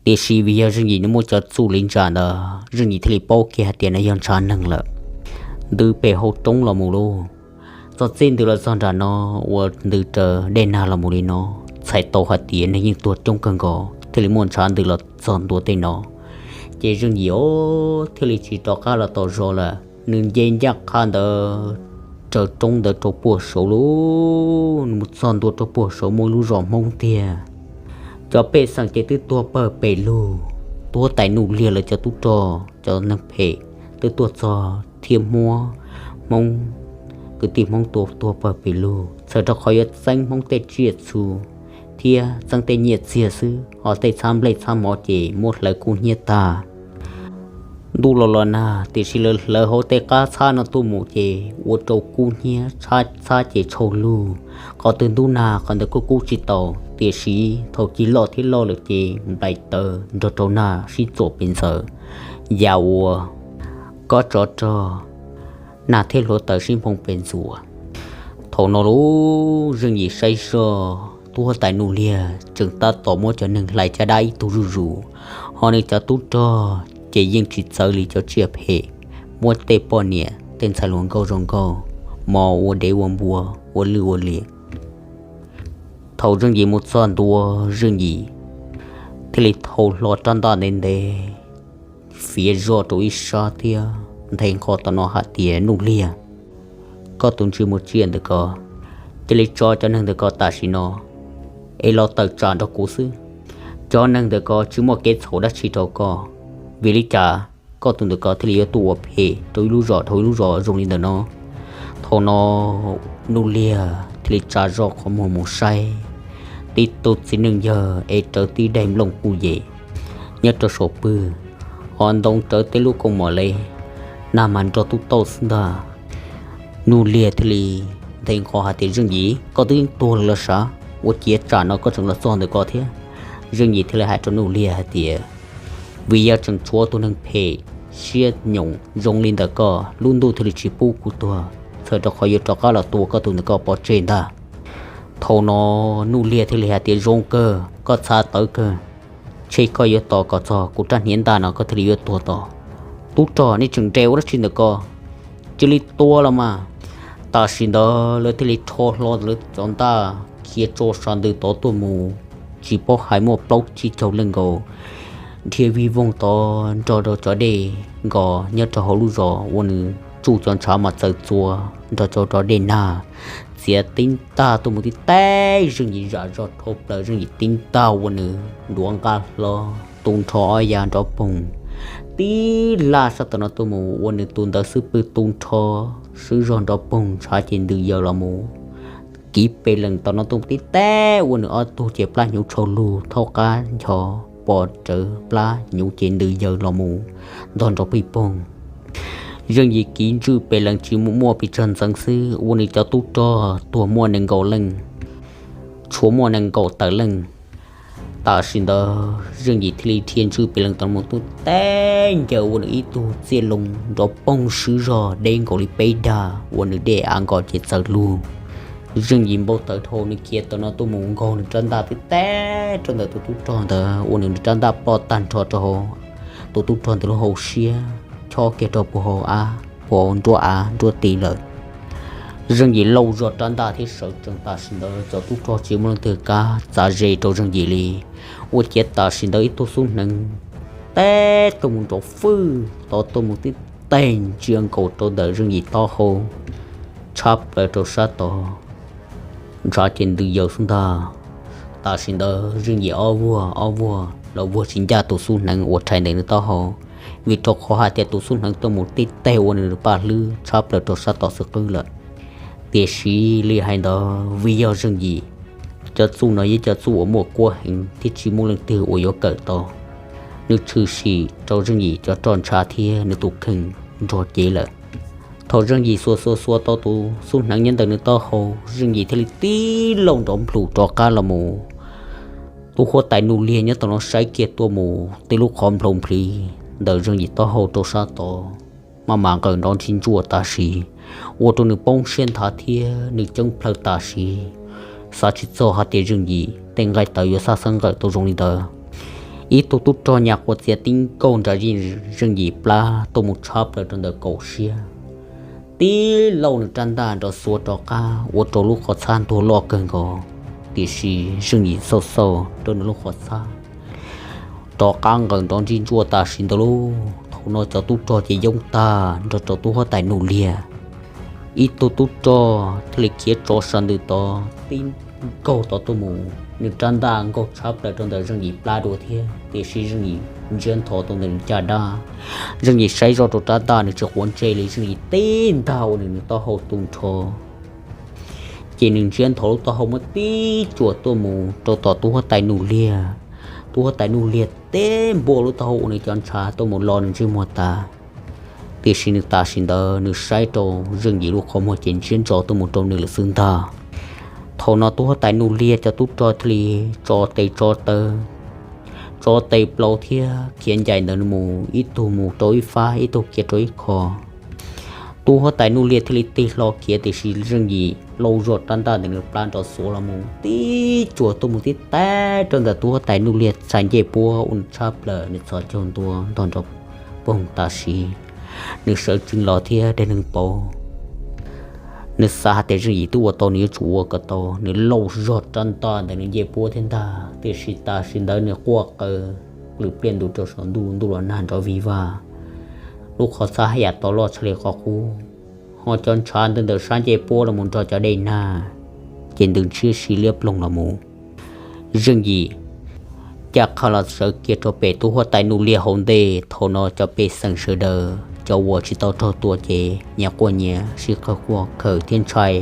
tiam sis vim yog Zeej Yim nws muaj cov txuj li ntsa ntawd, Zeej Yim thiaj li paub kiag hais tias no yog ntshav neeg lawm. Ntws pem hauv roob los mus lauj. Txog txij ntws los txog nram no, ua ntws raws dej nag los mus li no, txhais tau hais tias neeg yeej tuag coob kawg nkaus thiaj li muaj ntshav ntws los txog ntua tej no. Ces Zeej Yim thiaj li tsis rov qab los tom zos lawm, nws nce ncaj qha ntawd raws roob ntawd rau puag saud lauj, nws mus txog ntua rau puag saud muaj ib lub zos Hmoob tiag. Cov pej xeem ces twb tuag pawg pes lug, tuag tais Nuj Liag lawv cov tub rog cov neeg phem twb tuag txog thiab, muab Hmoob, kwv tij Hmoob tua tuag pawg pes lug, txhawm rau qhov yuav txeeb Hmoob tej tsiaj txhu thiab txeeb tej nyiaj txiag xwb, ho tej txhab nplej txhab mov ces muab hlawv kub hnyiab tag. Ntuj los los nag, tiam sis lawv hlawv hauv tej qab txhab no tuaj mus ces ua rau kub hnyiab, txhab ces tshau lug. Qhov twg ntub nag qhov ntawd kuj kub tsis tau, tiam sis thaum cig loj thiab loj lawm ces nplaim tawv nrog rau nag sib txuam pes ntxaws, yam uas kob tsov rog, nag thiab hluav taws sib nphoo pes ntxuav. Thaum no lauj, Zeej Yim saib zoj, tub huab tais Nuj Liag tseem tab tom muab cov neeg hlais caj dab ib tug zuj zus, ho nws cov tub rog ces yeej tsis txawv li cov tsiaj phem, muab tej poj niam tej ntxhais hluas nkauj zoo nkauj mos ua dev ua npua, ua lwj ua liam. Thaum Zeej Yim mus txog ntua, Zeej Yim thiaj li thau hlo rab ntaj ntev ntev, fiav zoj rau ib sab thiab nthe nqho tom no hais tias, Nuj Liag, koj tus ntsej muag tsiaj ntawm ko, cia li tso cov neeg ntawm ko tam sim no es los tawm tsam nrog kuv xwb. Cov neeg ntawm ko tsis muaj kev txhaum dab tsi rau koj, vim li cas koj tus ntawm ko thiaj li yuav tuaj ua phem rau ib lub zos dhau ib lub zos zoo li ntawm no? Thaum no Nuj Liag thiaj li tsa zoj qhov muag mus saib, tib tug txiv neej yawg es rawv tib daim nplooj kuj yem nyob rau saum pwg, ho ntoo rawv tej lub kooj mom le, nag mas nrog tub tauj xwb ntag. Nuj Liag thiaj li nthe nqho hais tias, Zeej Yim, koj twb yeej tuag lawm los sav, ua ciav tsam no koj tseem los txog ntawm ko thiab? Zeej Yim thiaj li hais rau Nuj Liag hais tias, vim yog tseem tshuav tus neeg phem siab nyoos zoo li ntawm koj, lub ntuj thiaj li tsis pub kuv tuag, txhawm rau qhov yuav rov qab los tua koj tus ntawm ko pov tseg ntag. Thaum no Nuj Liag thiaj li hais tias, zoo kawg, koj txhav tawv kawg, ntshe koj yuav tos kom txog kuv rab hniav ntaj no koj thiaj li yuav tuag tod. Tub rog, nej tseem nres ua dab tsi ntawm ko? Cia li tua los mas. Tam sim ntawd lawv thiaj li rho hlo lawv cov ntaj khiav tso sas ntws tod tuaj mus, tsis paub hais muaj plaub tsib caug leej nkaus, dhia vij voog tod nrog rau cov dej nkos nyob rau hauv lub zos uas nws tsuj cov ntshav mas txaws txua nrog rau cov dej nag, txiav tib ntaj tuaj mus tib teg Zeej Yim zam zog dhau plaws, Zeej Yim tib ntaj ua nws nruav nqaj hlo, tu nrho ob yav nrov poog, tib laj sab tom no tuaj mus ua nws tus ntawd xub pwg tu nrho, swb zog nrov poog, ntshav ces ntws yaws los mus. Kiv pes lees tom no tuaj mus tib teg ua nws ob tug ces plab hnyuv tshau lug thaub qab ncho pom rawv plab hnyuv ces ntws yaws los mus ntog nrov pij poog. Zeej Yim kiv ntswj pes lees tsis muaj pes tsawg ntxeev xwb ua nws cov tub rog tuag muaj nees nkaum leej, tshuav muaj nees nkaum tawm leej. Tam sim ntawd Zeej Yim thiaj li dhia ntswj pes lees tom no mus tib teg ncaws ua nws ib tug txiaj loo nrov poog swb zog deb nkaus li peb dag ua nws dej av nkos ces txaws lug. Zeej Yim npau taws dhau nws khiav tom no tuaj mus nkaug nws rab ntaj tib teg rau ntawm tus tub rog ntawd ua nws rab ntaj ploj tag nrho rau hauv tus tub rog ntawd lub hauv siab, chob kiag rau puag hauv av, puag hauv nruab av nruab ti lawm. Zeej Yim lauj zog rab ntaj thiab sawv tsees, tam sim ntawd cov tub rog tsis muaj leej twg kav txav ze rau Zeej Yim li. Ua ciav tam sim ntawd ib tug xub hneev teb tuaj mus nrov fwj tod tuaj mus tib teg ntsia nkaus rau ntawm Zeej Yim taub hau, tshab plaws rau sab tod, ntshav ces ntws yaws xwb ntag. Tam sim ntawd Zeej Yim ob vuag ob vuag los vuag tsis ncaj tus xub hneev uas rhais ntawm nws taub hau, vim rau qhov hais tias tus xub hneev tuaj mus tib teg ua nws paj hlwb tshab plaws rau sab tom xwb qwb lawm. Tiam sis li hais ntawd vim yog Zeej Yim cov txuj no yog cov txuj uas muaj kuab heev thiab tsis muaj leej twg uas yuav kawm tau. Nws tshwm sim rau Zeej Yim cov roj ntsha thiab nws tus kheej nrog cev lawm. Thaum Zeej Yim xuas xuas xuas tau tus xub hneev nyob ntawm nws taub hau, Zeej Yim thiaj li tib lauj nrov nplhum rov qab los mus. Tus huab tais Nuj Liag nyob tom no saib kiag tuaj mus, tej lub qhov nplhau nplhi ntawm Zeej Yim taub hau rau sab tod maj mam nqawm nrov ntsig ntsuaj tam sim, ua rau nws poob siab nthav thiab nws ceeb plhaw tam sim. Xav tsis txog hais tias Zeej Yim tej nqaij tawv yuav xab xeeb nqawm tau zoo li ntawd. Ib tug tub rog nyas quav txiav tib nkaug nram Zeej Yim plab tuaj mus tshab plaws rau ntawm kaum siab, tib lauj nws rab ntaj nrov xuav rov qab ua rau lub qhov txhab ntuag loj kawg nkaus. Tiam sis Zeej Yim xauj xauj rau nws lub qhov txhab, rov qab nqawm nrov ntsig ntsuaj tam sim ntawd lauj. Thaum no cov tub rog ces yoob tag nrog rau tus huab tais Nuj Liag. Ib tug tub rog thiaj li khiav tso sawv ntws tod tib nkaug tod tuaj mus, nws rab ntaj nkaug tshab plaws rau ntawm Zeej Yim plab dua thiab. Tiam sis Zeej Yim ntsiab nthos tau ntawm nws caj dab. Zeej Yim saib zoj rau rab ntaj nws tsis quav ntsej li, Zeej Yim tib ntaj ua nws nws taub hau tu nrho. Ces nws ntsiab nthos lub taub hau muab tib tsuam tuaj mus rau tom tus huab tais Nuj Liag. Tus huab tais Nuj Liag tib npua lub taub hau ua nws cov ntshav tuaj mus lo nws ntsej muag tas. Tiam sis nws tam sim ntawd nws saib rau Zeej Yim lub qhov muag ces ntsiab ntso tuaj mus rau nws lawm xwb ntag. Thaum no tus huab tais Nuj Liag cov tub rog thiaj li tso tes tso taw, tso tes plaws thiab khiav ncaim ntawm nws mus, ib tug mus rau ib fab, ib tug khiav rau ib qho. Tus huab tais Nuj Liag thiaj li tig hlo khiav, tiam sis Zeej Yim lauj zog rab ntaj ntawm nws plab nrov xuav los mus tib tsuam tuaj mus tib tag rau ntawm tus huab tais Nuj Liag txhais ncej puab ua nws tshab plaws, nws txhos caug ntua ntog nrov poog tam sim. Nws sawv tsees los thiab dej neeg pauv. Nws xav hais tias Zeej Yim twb ua tau nws yuav tsum ua kom tau, nws lauj zog rab ntaj ntawm nws ncej puab thiab ntag, tiam sis tam sim ntawd nws quaj qw plws pliaj ntu rau saum ntuj, ntuj los nag nrov vig vaj. Lub qhov txhab haj yam to loj tshaj li qhov qub, ho cov ntshav ntawm ntawm sab ncej puab los mus nrog cov dej nag ces ntws ntshiab si liab ploog los mus. Zeej Yim caj qha los sawv kiag rau pem tus huab tais Nuj Liag hauv ntej. Thaum no cov pej xeem sawv daws cov uas tsis tau raug tua ces nyias quaj nyias sib qawg quaj khaws thiab ntshai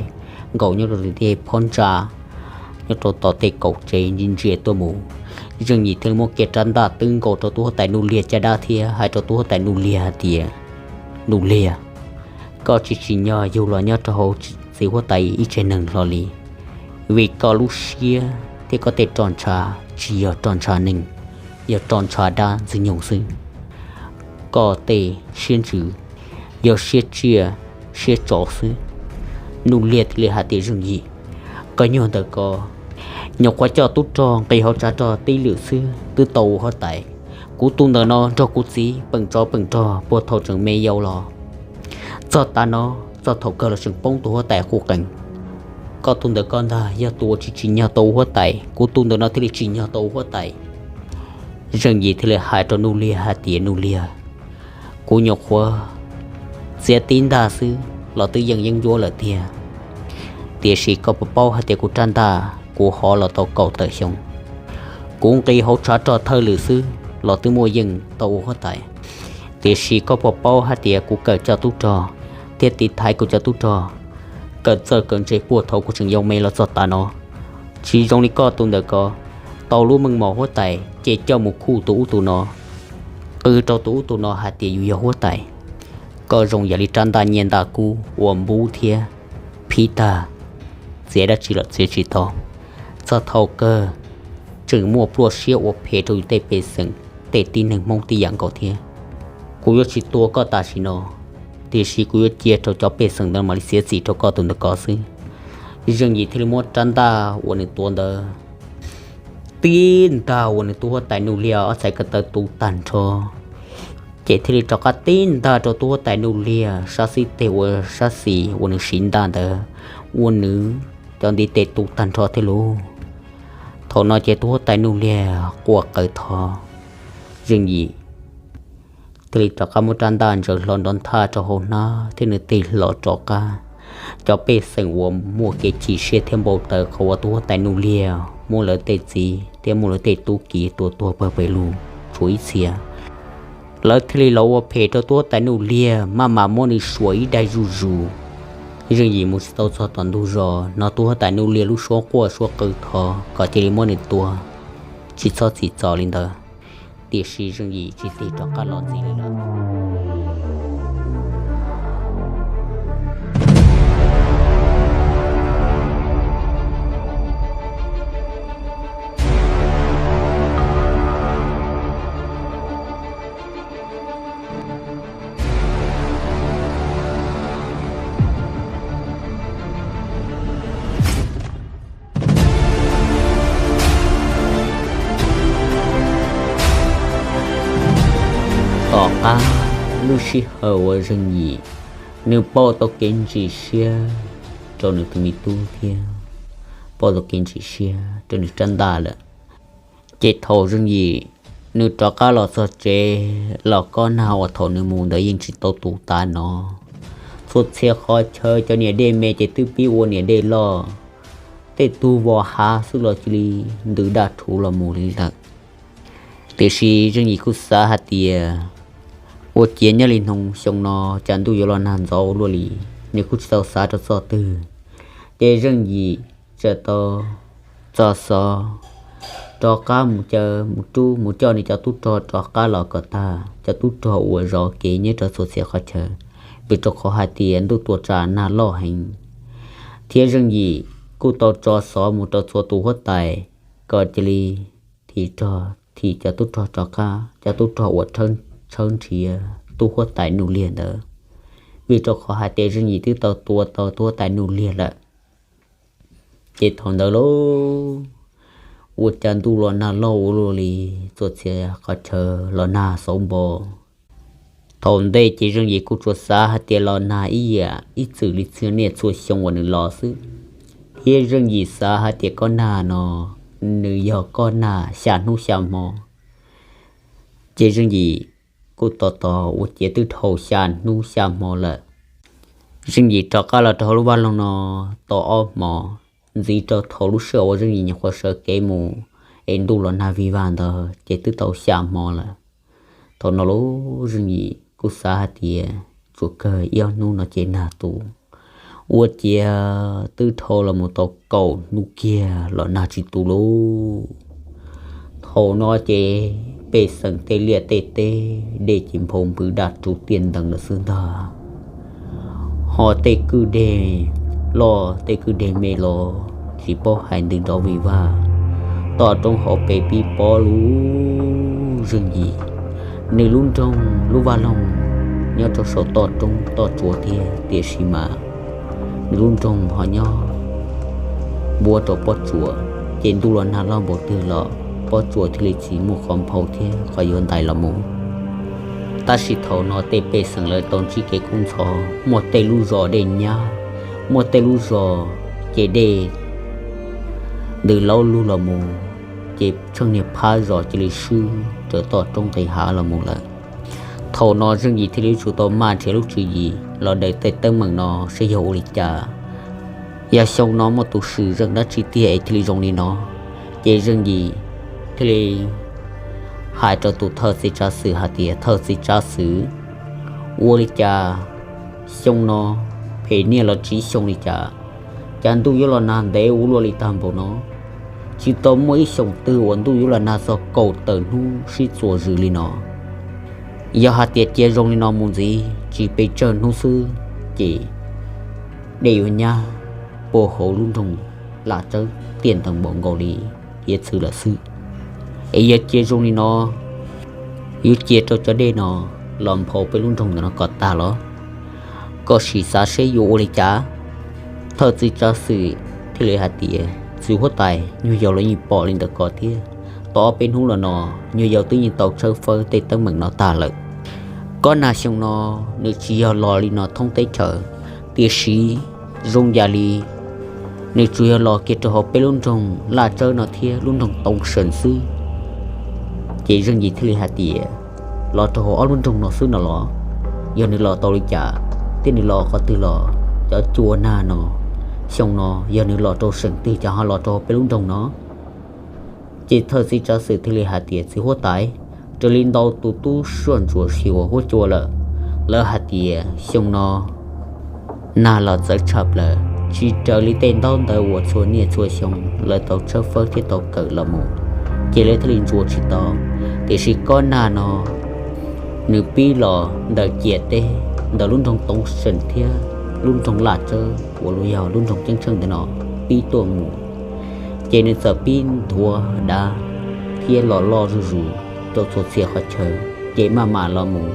nkaus nyob rau tej phab ntsa, nyob rau tom tej kaum tsev ntsia ntsia tuaj mus. Zeej Yim thiaj li muab kiag rab ntaj twb nkaus rau tus huab tais Nuj Liag caj dab thiab hais rau tus huab tais Nuj Liag hais tias, Nuj Liag, koj tsis tsim nyog yug los nyob rau hauv txiv huab tais ib tsev neeg hlo li, vim koj lub siab thiab koj tej roj ntsha tsis yog roj ntsha neeg, yog roj ntsha dab ntxwg nyoog xwb. Koj tej siab ntsws yog siab tsiaj siab tso xwb. Nuj Liag thiaj li hais tias, Zeej Yim, koj nyuag ntawm ko nyuam qhuav coj tub rog nqis hauv tshav rog tib lwm xwb twb tau ua huab tais. Kuv tus ntawm no nrog kuv txiv peem tsov peem rog puag thaum tseem me yau los, txog tav no, txog thaum kawg los tseem poob tus huab tais quj qees. Koj tus ntawm ko ntag yog tus uas tsis tsim nyog tau ua huab tais, kuv tus ntawm no thiaj li tsim nyog tau ua huab tais. Zeej Yim thiaj li hais rau Nuj Liag hais tias, Nuj Liag, kuv nyuam qhuav txiav tib ntaj xwb los twb yeej yeeb ncuab lawm tiag. Tiam sis koj puas paub hais tias kuv rab ntaj kuv hov los tau kaum tawm xyoo, kuv nqis hauv tshav rog thawj lwm xwb los twb muaj yeej tau ua huab tais. Tiam sis koj puas paub hais tias kuv kawm coj tub rog thiab tiv thaiv kuv cov tub rog, kawm txawj kawm ntse puag thaum kuv tseem yau me los txog tav no. Tsis zoo li koj tus ntawm ko, tau lub meej mom huab tais ces coj mus khuj tus ub tus no, qw rau tus ub tus no hais tias yus yog huab tais. Koj zoo yam li rab ntaj nyiaj ntaj kub uas npub thiab phib tag, txiav dab tsi los txiav tsis tau. Txog thaum kawg tseem muaj pluaj siab ua phem rau yus tej pej xeem, tej tib neeg Hmoob tib yam nkaus thiab. Kuv yuav tsis tua koj tam sim no, tiam sis kuv yuav cia rau cov pej xeem ntawd mam li txiav txim rau koj tus ntawm ko xwb. Zeej Yim thiaj li muab rab ntaj uas nws tuav ntawd tib ntaj ua nws tus huab tais Nuj Liag ob txhais ko taw tu tag nrho, ces thiaj li rov qab tib ntaj rau tus huab tais Nuj Liag sab xib teg ua sab xis uas nws siv ntaj ntawd, ua nws cov ntiv tes tu tag nrho thiab lauj. Thaum no ces tus huab tais Nuj Liag quaj qw thov, Zeej Yim thiaj li rov qab muab rab ntaj ntsaws hlo nrov nthaj rau hauv hnab thiab nws tig hlo rov qab. Cov pej xeem uas muaj kev chim siab thiab npau taws qhov uas tus huab tais Nuj Liag muab lawv tej txiv thiab muab lawv tej tub ki tua tuag pawg pes lug tshuav ib txhia, Lawv thiaj li los ua phem rau tub huab tais Nuj Liag, maj mam muab nws suam ib daig zuj zus. Zeej Yim mus tsis tau txog tom ntug zos, hnov tub huab tais Nuj Liag lub suab quaj suab qw thov kom cia li muab nws tua, tsis txhob txhim txom li ntawd. Tiam sis Zeej Yim tsis tig rov qab los ntxiv li lawm. Tom qab lub sij hawm uas Zeej Yim nws pauj tau kev ntsim siab rau nws tus me tub thiab pauj tau kev ntsim siab rau nws rab ntaj lawm, ces thaum Zeej Yim nws rov qab los txog tsev los kob nag uas thaum nws mus ntawd yeej tsis tau tu tas no. Txhua txhia qhov chaw cov niam dej me ces twb pib ua niam dej loj, tej tug vos hav xwb los cia li ntws daj rhuv los mus li lawm. Tiam sis Zeej Yim kuj xav hais tias ua ciav nyob li hnub xyoo no cas ntuj yuav los nag ntxov ua luaj li, nws kuj tsis tau xav rau txoj twg. Ces Zeej Yim txawm tau tso xov rov qab mus caw mus rub mus coj nws cov tub rog rov qab los kom tag cov tub rog uas zov kev nyob rau txhua txhia qhov chaw, vim rau qhov hais tias ntuj tuaj tsam nag loj heev. Thiab Zeej Yim kuj tau tso xov mus rau txhua tus huab tais kom cia li thim rog thim cov tub rog rov qab, cov tub rog uas tshawb nrhiav tub huab tais Nuj Liag ntawd, vim rau qhov hais tias Zeej Yim twb tau tua tau tub huab tais Nuj Liag lawm. Ces thaum ntawd lauj, ua cas ntuj los nag loj ua luaj li, txhua txhia qhov chaw los nag xauv npo. Thaum ntej ces Zeej Yim kuj tsuas xav hais tias los nag ib yam ib txwm li txhua niaj txhua xyoo uas nws los xwb, thiab Zeej Yim xav hais tias kob nag no nws yog kob nag xya hnub xya hmo. Ces Zeej Yim kuj tos tos ua ciav twb dhau xya hnub xya hmo lawm. Zeej Yim rov qab los rau hauv lub vaj loog no tau ob hmo, ntxiv rau thaum lub sij hawm uas Zeej Yim nyuam qhuav sawv kev mus es ntuj los nag vig vag ntawd ces twb tau xya hmo lawm. Thaum no lauj, Zeej Yim kuj xav hais tias tsuas kawg ib ob hnub no ces nag tu, ua ciav twb dhau los mus tau kaum hnub kiag los nag tsis tu lauj. Thaum no ces pej xeem tej liaj tej teb dej ces nphau npws daj rhuv tiaj ntees lawm xwb ntag. Ho tej kwj deg loj tej kwj deg me los tsis paub hais ntws nrov vig vag, toj roob hauv pes pib pob lub. Zeej Yim nws lub nroog lub vaj loog nyob rau saum toj roob toj tsuas thiab, tiam sis mas nws lub nroog ho nyob npuab rau pob tsuas, ces ntuj los nag loj npaum twg los pob tsuas thiaj li tsis muaj qhov nphau thiab qhov yuav ntais los mus. Tab sis thaum no tej pej xeem lawv tau ntsib kev kub ntxhov, muaj tej lub zos dej nyab, muaj tej lub zos ces dej ntws laub lug los mus, ces tsheej niag phab zos cia li swb raws toj roob nqis hav los mus lawm. Thaum no Zeej Yim thiaj li yuav tsum tau maj nrhiav lub tswv yim los daws tej teeb meem no saib yog ua li cas. Yog xyoo no muaj tus swm zeem dab tsi tiag es thiaj li zoo li no. Ces Zeej Yim thiaj li hais rau tus thawj txiv tsav xwm hais tias, thawj txiv tsav xwm, ua li cas xyoo no phem niaj los tsiv xyoo li cas, cas ntuj yuav los nag ntev ua luaj li tag npaum no? Tsis tau muaj ib xyoos twg uas ntuj yuav los nag txog kaum tawm hnub sib txuas zws li no. Yog hais tias cia zoo li no mus ntxiv tsis pes tsawg hnub xwb, ces dej yuav nyab puag hauv lub nroog Laj Tsawb tiaj ntees npaum nkaus li hiav txwv lawm xwb. Es yog cia zoo li no, yuav cia rau cov dej no los nphau peb lub nroog ntawm no kom tag los? Koj sim xav seb yuav ua li cas. Thawj txiv tsav xwm thiaj li hais tias, txiv huab tais, nyuag yaus los yeej pom li ntawd ko thiab. Tau ob peb hnub los no nyuag yaus twb yeej tau tshawb fawb tej teeb meem no tag lawm. Kob nag xyoo no nws tsis yog los li no thoob teb chaws, tiam sis zoo yam li nws tsuas yog los kiag rau hauv peb lub nroog Laj Tsawb no thiab lub nroog Toob Seem xwb. Ces Zeej Yim thiaj li hais tias, los rau hauv ob lub nroog no xwb no los? Yog nws los tau li cas thiab nws los qhov twg los? Cov cua nag no xyoo no yog nws los rau seem twg cas ho los rau hauv peb lub nroog no? Ces thawj txiv tsav xwm thiaj li hais tias, txiv huab tais, raws li ntau tus tub suaj ntsuam xyuas huab cua lawm, lawv hais tias xyoo no nag los txawv tshaj plaws, tsis raws li tej ntaub ntawv uas txhua niaj txhua xyoo lawv tau tshawb fawb thiab tau kawm los mus, ces lawv thiaj li ntsuas tsis tau. Tiam sis kob nag no nws pib los ntawm ciam teb, ntawm lub nroog Toov Seem thiab lub nroog Laj Tsawb uas yog lub nroog ceeb tsheej ntawm no pib tuaj mus, ces nws txawm pib nthuav dav thiab los loj zuj zus rau txhua txhia qhov chaw, ces maj mam los mus.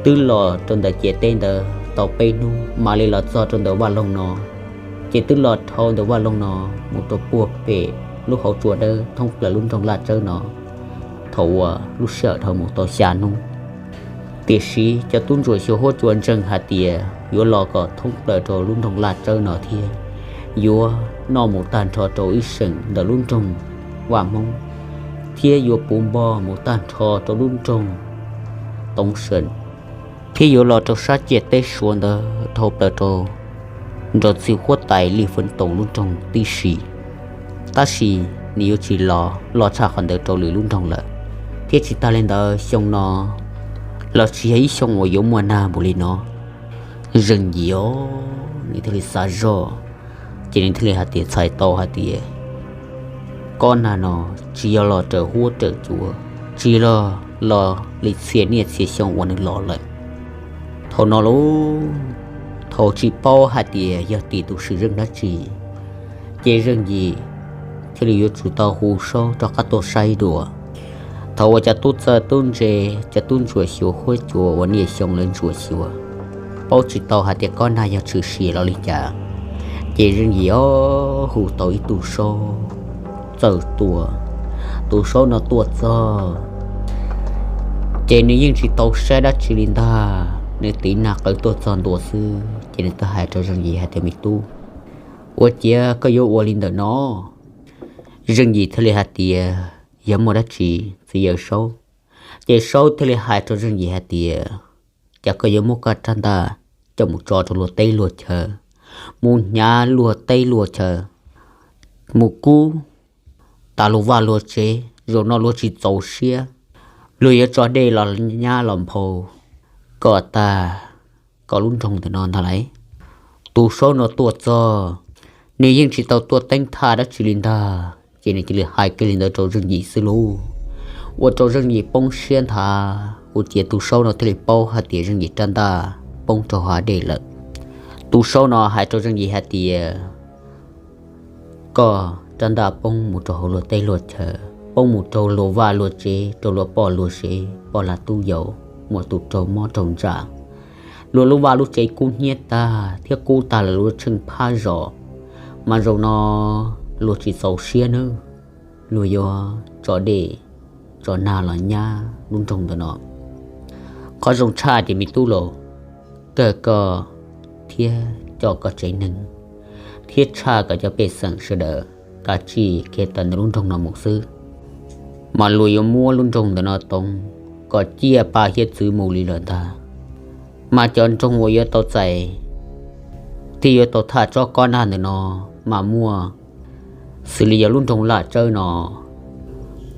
Twb los rau ntawm ciam teb ntawd tau peb hnub mam li los txog rau ntawm vaj loog no, ces twb los dhau ntawm vaj loog no mus rau puag pem lub hauv tsua dawb thoob plaws lub nroog Laj Tsawb no, thaum uas lub sij hawm dhau mus tau xya hnub. Tiam sis cov tub ntsuam xyuas huab cua ntseeg hais tias yuav los kom thoob plaws rau lub nroog Laj Tsawb no thiab yuav noj mus tag nrho rau ib seem ntawm lub nroog Vaj Hmoob, thiab yuav puv npo mus tag nrho rau lub nroog Toov Seem, thiab yuav los rau sab ciam teb Suav ntawd dhau plaws rau nrog txij huab tais Lij Feeb Toom lub nroog tib si. Tab sis nws yuav tsis los loj tshaj qhov ntawd rau lwm lub nroog lawm, thiab tsis tas li ntawd xyoo no los tsis yog ib xyoo uas yuav muaj nag npaum li no. Zeej Yim os, nws thiaj li xav zoj, ces nws thiaj li hais tias txhais tau hais tias kob nag no tsis yog los raws huab raws cua, tsis yog los li txhia niaj txhia xyoo uas nws los lawm. Thaum no lauj, thaum tsis paub hais tias yog tim tus sim zeej dab tsi, ces Zeej Yim thiaj li yuav tsum tau hu Saub rov qab tuaj saib dua. Thaum uas cov tub txawj tub ntse, cov tub ntsuam xyuas huab cua uas niaj xyoo lawv ntsuam xyuas, paub tsis tau hais tias kob nag yog tshwm sim los li cas, ces Zeej Yim os hu tau ib tug Saub txawm tuaj. Tus Saub no tuaj txog, ces nws yeej tsis tau saib dab tsi li ntag, nws tiv nag qawv tuaj txog ntua xwb ces nws thiaj hais rau Zeej Yim hais tias, Me tub, ua ciav koj yuav ua li ntawm no? Zeej Yim thiaj li hais tias, Yog muaj dab tsi txiv yawg Saub? Ces Saub thiaj li hais rau Zeej Yim hais tias, Cas koj yuav muab koj rab ntaj coj mus tso rau luag teb luag chaw, mus hnyav luag teb luag chaw, mus kub tas luag vaj luag tsev, zaum no luag tsis txaus siab, luag yuav tso dej los nyab los nphau kom tag koj lub nroog ntawm no ntag lauj. Tus Saub no tuaj txog, nws yeej tsis tau tuaj teeb thaj dab tsi li ntag, ces nws cia li hais kiag li ntawd rau Zeej Yim xwb lauj. Ua rau Zeej Yim poob siab nthav, ua ciav tus Saub no thiaj li paub hais tias Zeej Yim rab ntaj poob rau hav dej lawm. Tus Saub no hais rau Zeej Yim hais tias, Koj rab ntaj poob mus rau hauv luag teb luag chaw, poob mus rau luag vaj luag tsev, rau luag poj luag sev, poj lag tub yau, muaj tus raug mob raug ntsa, luag lub vaj lub tsev kub hnyiab tag thiab kub tag lawm luag tsheej phab zos, mas zaum no luag tsis txaus siab nawb, luag yuav tso dej tso nag los nyab lub nroog ntawm no. Qhov zoo tshaj ces me tub laus, kawg koj thiab coj koj tsev neeg thiab tshaj kom cov pej xeem sawv daws kav tsij khiav tawm ntawm lub nroog no mus xwb, mas luag yuav muab lub nroog ntawm no toov kom ciaj pa hiab txwv mus li lawm ntag. Mas cov nroog uas yuav tau txais thiab yuav tau tham tsob kob nag ntawm no mas muaj xws li yog lub nroog Laj Tsawb no,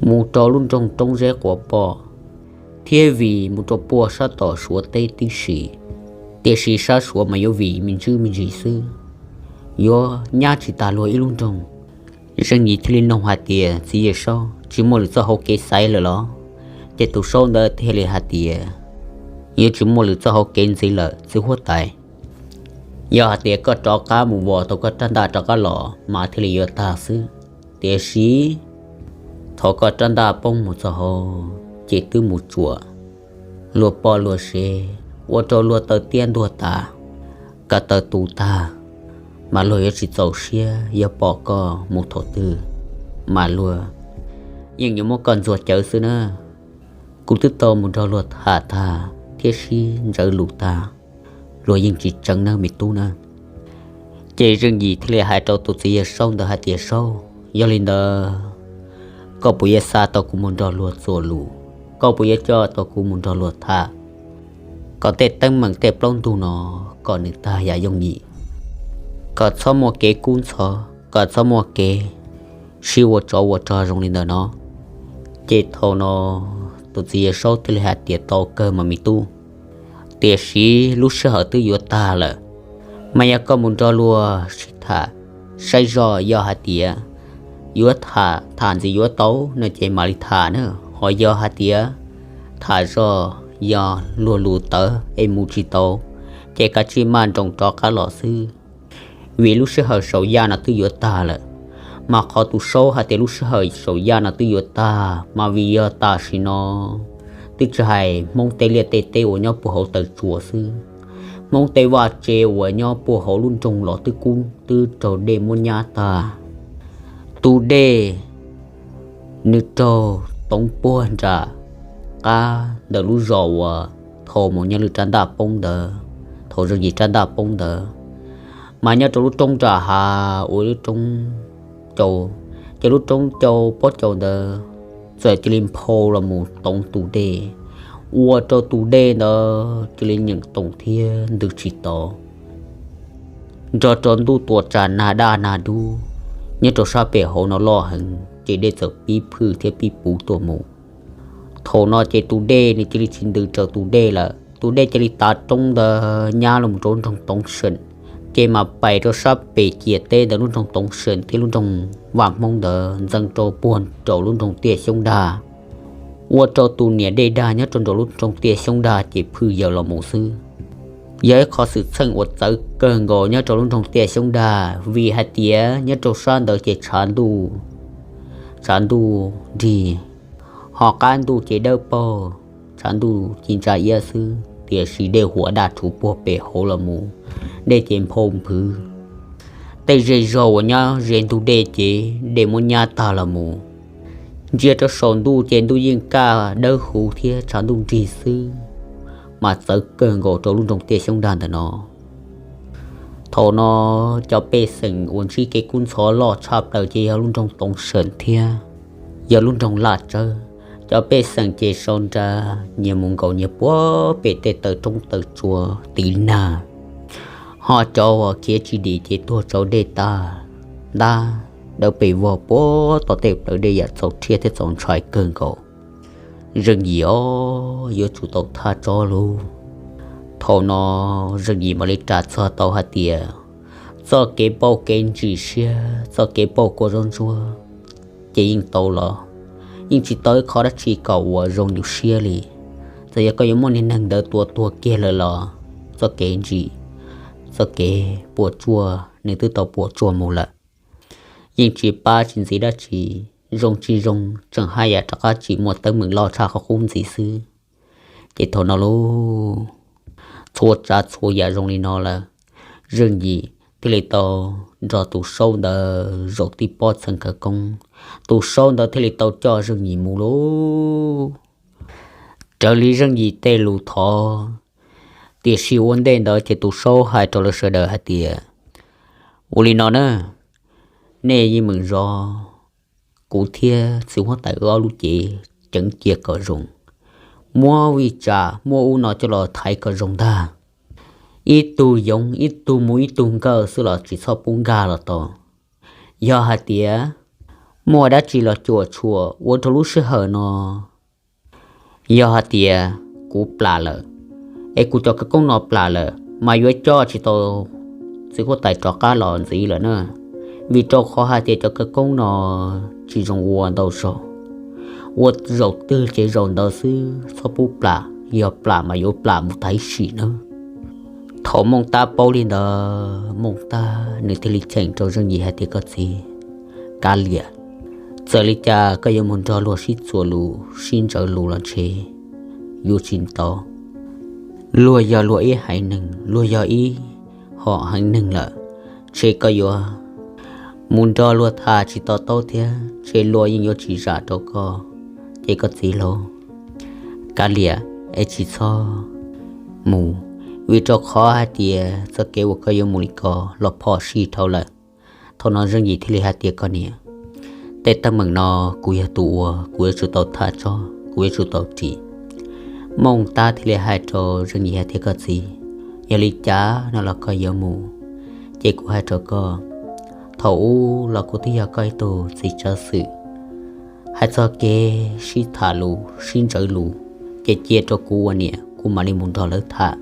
mus rau lub nroog Roob Zeb Quav Poj, thiab vim mus rau puag sab tom Suav teb tib si, tiam sis sab Suav mas yuav vim me ntsis me ntsis xwb, yuav nyab tsis tas luag ib lub nroog. Zeej Yim thiaj li noog hais tias, Txiv Yawg Saub, tsis muaj lwm txoj hauv kev xaiv lawm los? Ces tus Saub ntawd thiaj li hais tias, Yuav tsis muaj lwm txoj hauv kev ntxiv lawm txiv huab tais. Yog hais tias koj rov qab mus vos tau koj rab ntaj rov qab los mas thiaj li yuav tag xwb. Tiam sis thaum koj rab ntaj poob mus txog hauv ces twb mus tsuam luag poj luag sev, ua rau luag taw tiab ntuag tas, ko taw tu tag, mas luag yuav tsis txaus siab yuav pom koj mus thaum twg, mas luag yeej yuav muab koj ntxuag cawv xwb na. Kuv twb tau mus nrog luag tham tag thiab sib ntsawv lus tag, luag yeej tsis tseev nawb me tub na. Ces Zeej Yim thiaj li hais rau tus txiv yawg Saub ntawd hais tias, Saub, yog li ntawd koj puas yuav xa tau kuv mus nrog luag txuas lus? Koj puas yuav coj tau kuv mus nrog luag tham, kom tej teeb meem tej plaub ntug no kom nws tag yam yooj yim, kom txhob muaj kev kub ntxhov, kom txhob muaj kev sib ua tsov ua rog zoo li ntawm no? Ces thaum no Tus txiv Yawg Saub thiaj li hais tias, Tau kawg mas me tub, tiam sis lub sij hawm twb yuav tag lawm, mas yog koj mus nrog luag sib tham saib zoj, yog hais tias yuav tham, tham ntxiv yuav tau no ces mam li tham na, ho yog hais tias tham zoj yog luag lus tawv es mus tsis tau, ces kav tsij maj nroos rov qab los xwb. Vim lub sij hawm saum yaj no twb yuav tag lawm. Mas qhov tus Saub hais tias lub sij hawm saum yaj no twb yuav tag mas vim yog tam sim no twb tsis hais Hmoob tej liaj tej teb uas nyob puag hauv taw tsua xwb, Hmoob tej vaj tse uas nyob puag hauv lub nroog los twb kub twb raug dej muab nyab tag. Tus dej nws raug toov puag nram qab ntawm lub zos uas thaum mus nyob lwm rab ntaj poob ntawd, thaum Zeej Yim rab ntaj poob ntawd, mas nyob rau lub roob nram hav ua lub roob cau, ces lub roob cau pob cau ntawd txawm cia li nphau los mus toov tus dej, ua rau tus dej ntawd cia li nyeem toom thiab ntws tsis tau, nrog rau ntuj tuam tsam nag daj nag dub nyob rau sab pem hauv no loj heev, ces dej txawm pib phwj thiab pib puv tuaj mus. Thaum no ces tus dej nws cia li tsis ntws raws tus dej lawm, tus dej cia li tav roob ntawd nyab los rau lub nroog Toov Seem, ces mam pais rau sab pem ciam teb ntawm lub nroog Toov Seem thiab lub nroog Vaj Hmoob ntawd ntxeev rau puag nraum lub nroog Tiaj Xyoob Dag, ua rau tus niam dej dag nyob rau nraum lub nroog Tiaj Xyoob Dag ces phwj yaws los mus xwb. Yog ib qho xwm txheej uas txawv kawg nkaus nyob rau lub nroog Tiaj Xyoob Dag, vim hais tias nyob rau sab ntawd ces tshav ntuj, tshav ntuj nrig, ho qab ntuj ces dawb paug, tshav ntuj ci ntsa iab xwb, tiam sis dej huam daj rhuv puag pem hauv los mus, dej ces nphau nphwv. Tej zej zog uas nyob ze ntug dej ces dej muab nyab tag los mus. Ntsia rau saum ntuj ces ntuj yeej kaj dawb huv thiab tshav ntuj nrig xwb, mas txawv kawg nkaus rau lub nroog Tiaj Xyoob Dag ntawm no. Thaum no cov pej xeem uas ntsib kev kub ntxhov loj tshaj plaws ces yog lub nroog Toov Seem thiab yog lub nroog Laj Tsawb. Cov pej xeem ces sau nra nyias mus nkaum nyias puag pem tej taw roob taw tsua tiv nag, ho cov uas khiav tsis dim ces tuag tsau dej tag, ntab dawb pes vog puag tom tej plawv dej yam txaus rhiab thiab txaus ntshai kawg nkaus. Zeej Yim os, yuav tsum tau thaj tsob lauj. Thaum no Zeej Yim mam li ras txog tau hais tias txoj kev pauj kev ntsim siab, txoj kev pauj kua zaub ntsuab ces yeej tau los, yeej tsis tau ib qho dab tsi kom uas zoo yus siab li. Txawm yog koj yuav muab niag neeg ntawd tua tuag kiag lawm los txoj kev ntsim, txoj kev puas tsuaj nws twb tau puas tsuaj mus lawm, yeej tsis pab tsis ntxiv dab tsi. Zoo tsis zoo tseem haj yam rov qab tsim muaj teeb meem loj tshaj qhov qub ntxiv xwb. Ces thaum no lauj, txhua tsav txhua yam zoo li no lawm, Zeej Yim thiaj li tau nrog tus Saub ntawd zaum tib pob txheej khawv koob. Tus Saub ntawd thiaj li tau coj Zeej Yim mus lauj. Raws li Zeej Yim tej lus thov, tiam sis ua ntej ntawd ces tus Saub hais rau lawv sawv daws hais tias, ua li no na, nej yeej meem zov kuv thiab txiv huab tais wb ob lub cev ceev cia kom zoo, muab vij tsam muab ub no coj los thaiv kom zoo ntag. Ib tug yoov ib tug mus ib tug nkawj xwb los tsis txhob pub nkag los tau. Yog hais tias muaj dab tsi los cuam tshuam ua rau lub sij hawm no, yog hais tias kuv plam lawm, es kuv cov khawv koob no plam lawm mas yuav coj tsis tau txiv huab tais rov qab los ntxiv lawm na. Vim rau qhov hais tias cov khawv koob no tsis zoo ua ntau zaus, ua zaum twg ces zaum ntawd xwb, txhob pub plam, yog plam mas yuav plam mus tag ib sim nawb. Thaum Mooj Tab paub li ntawd, Mooj Tab nws thiaj li cheem rau Zeej Yim hais tias, koj txiv, kav liam, txawm li cas koj yuav mus nrog luag sib txuas lus sib ntsawv lus los ntshe yuav tsis tau. Luag yog luag ib haiv neeg, luag yog ib hom haiv neeg lawm, ntshe koj yuav mus nrog luag tham tsis to taub thiab ntshe luag yeej yuav tsis zam rau koj. Ces koj txiv lauj, kav liam es tsis txhob mus, vim rau qhov hais tias txoj kev uas koj yuav mus li ko los phom sij dhau lawm. Thaum no Zeej Yim thiaj li hais tias, koj niam, tej teeb meem no kuv yog tus ua, kuv yuav tsum tau thaj tsob, kuv yuav tsum tau ris. Mooj Tab thiaj li hais rau Zeej Yim hais tias, koj txiv, yog li cas no los koj yuav mus, ces kuv hais rau koj, thaum ub los kuv twb yog koj ib tug txiv tsawv xwm, Hais txog kev sib tham lus sib ntsawv lus, ces cia rau kuv ua niam kuv mam li mus nrog lawv tham.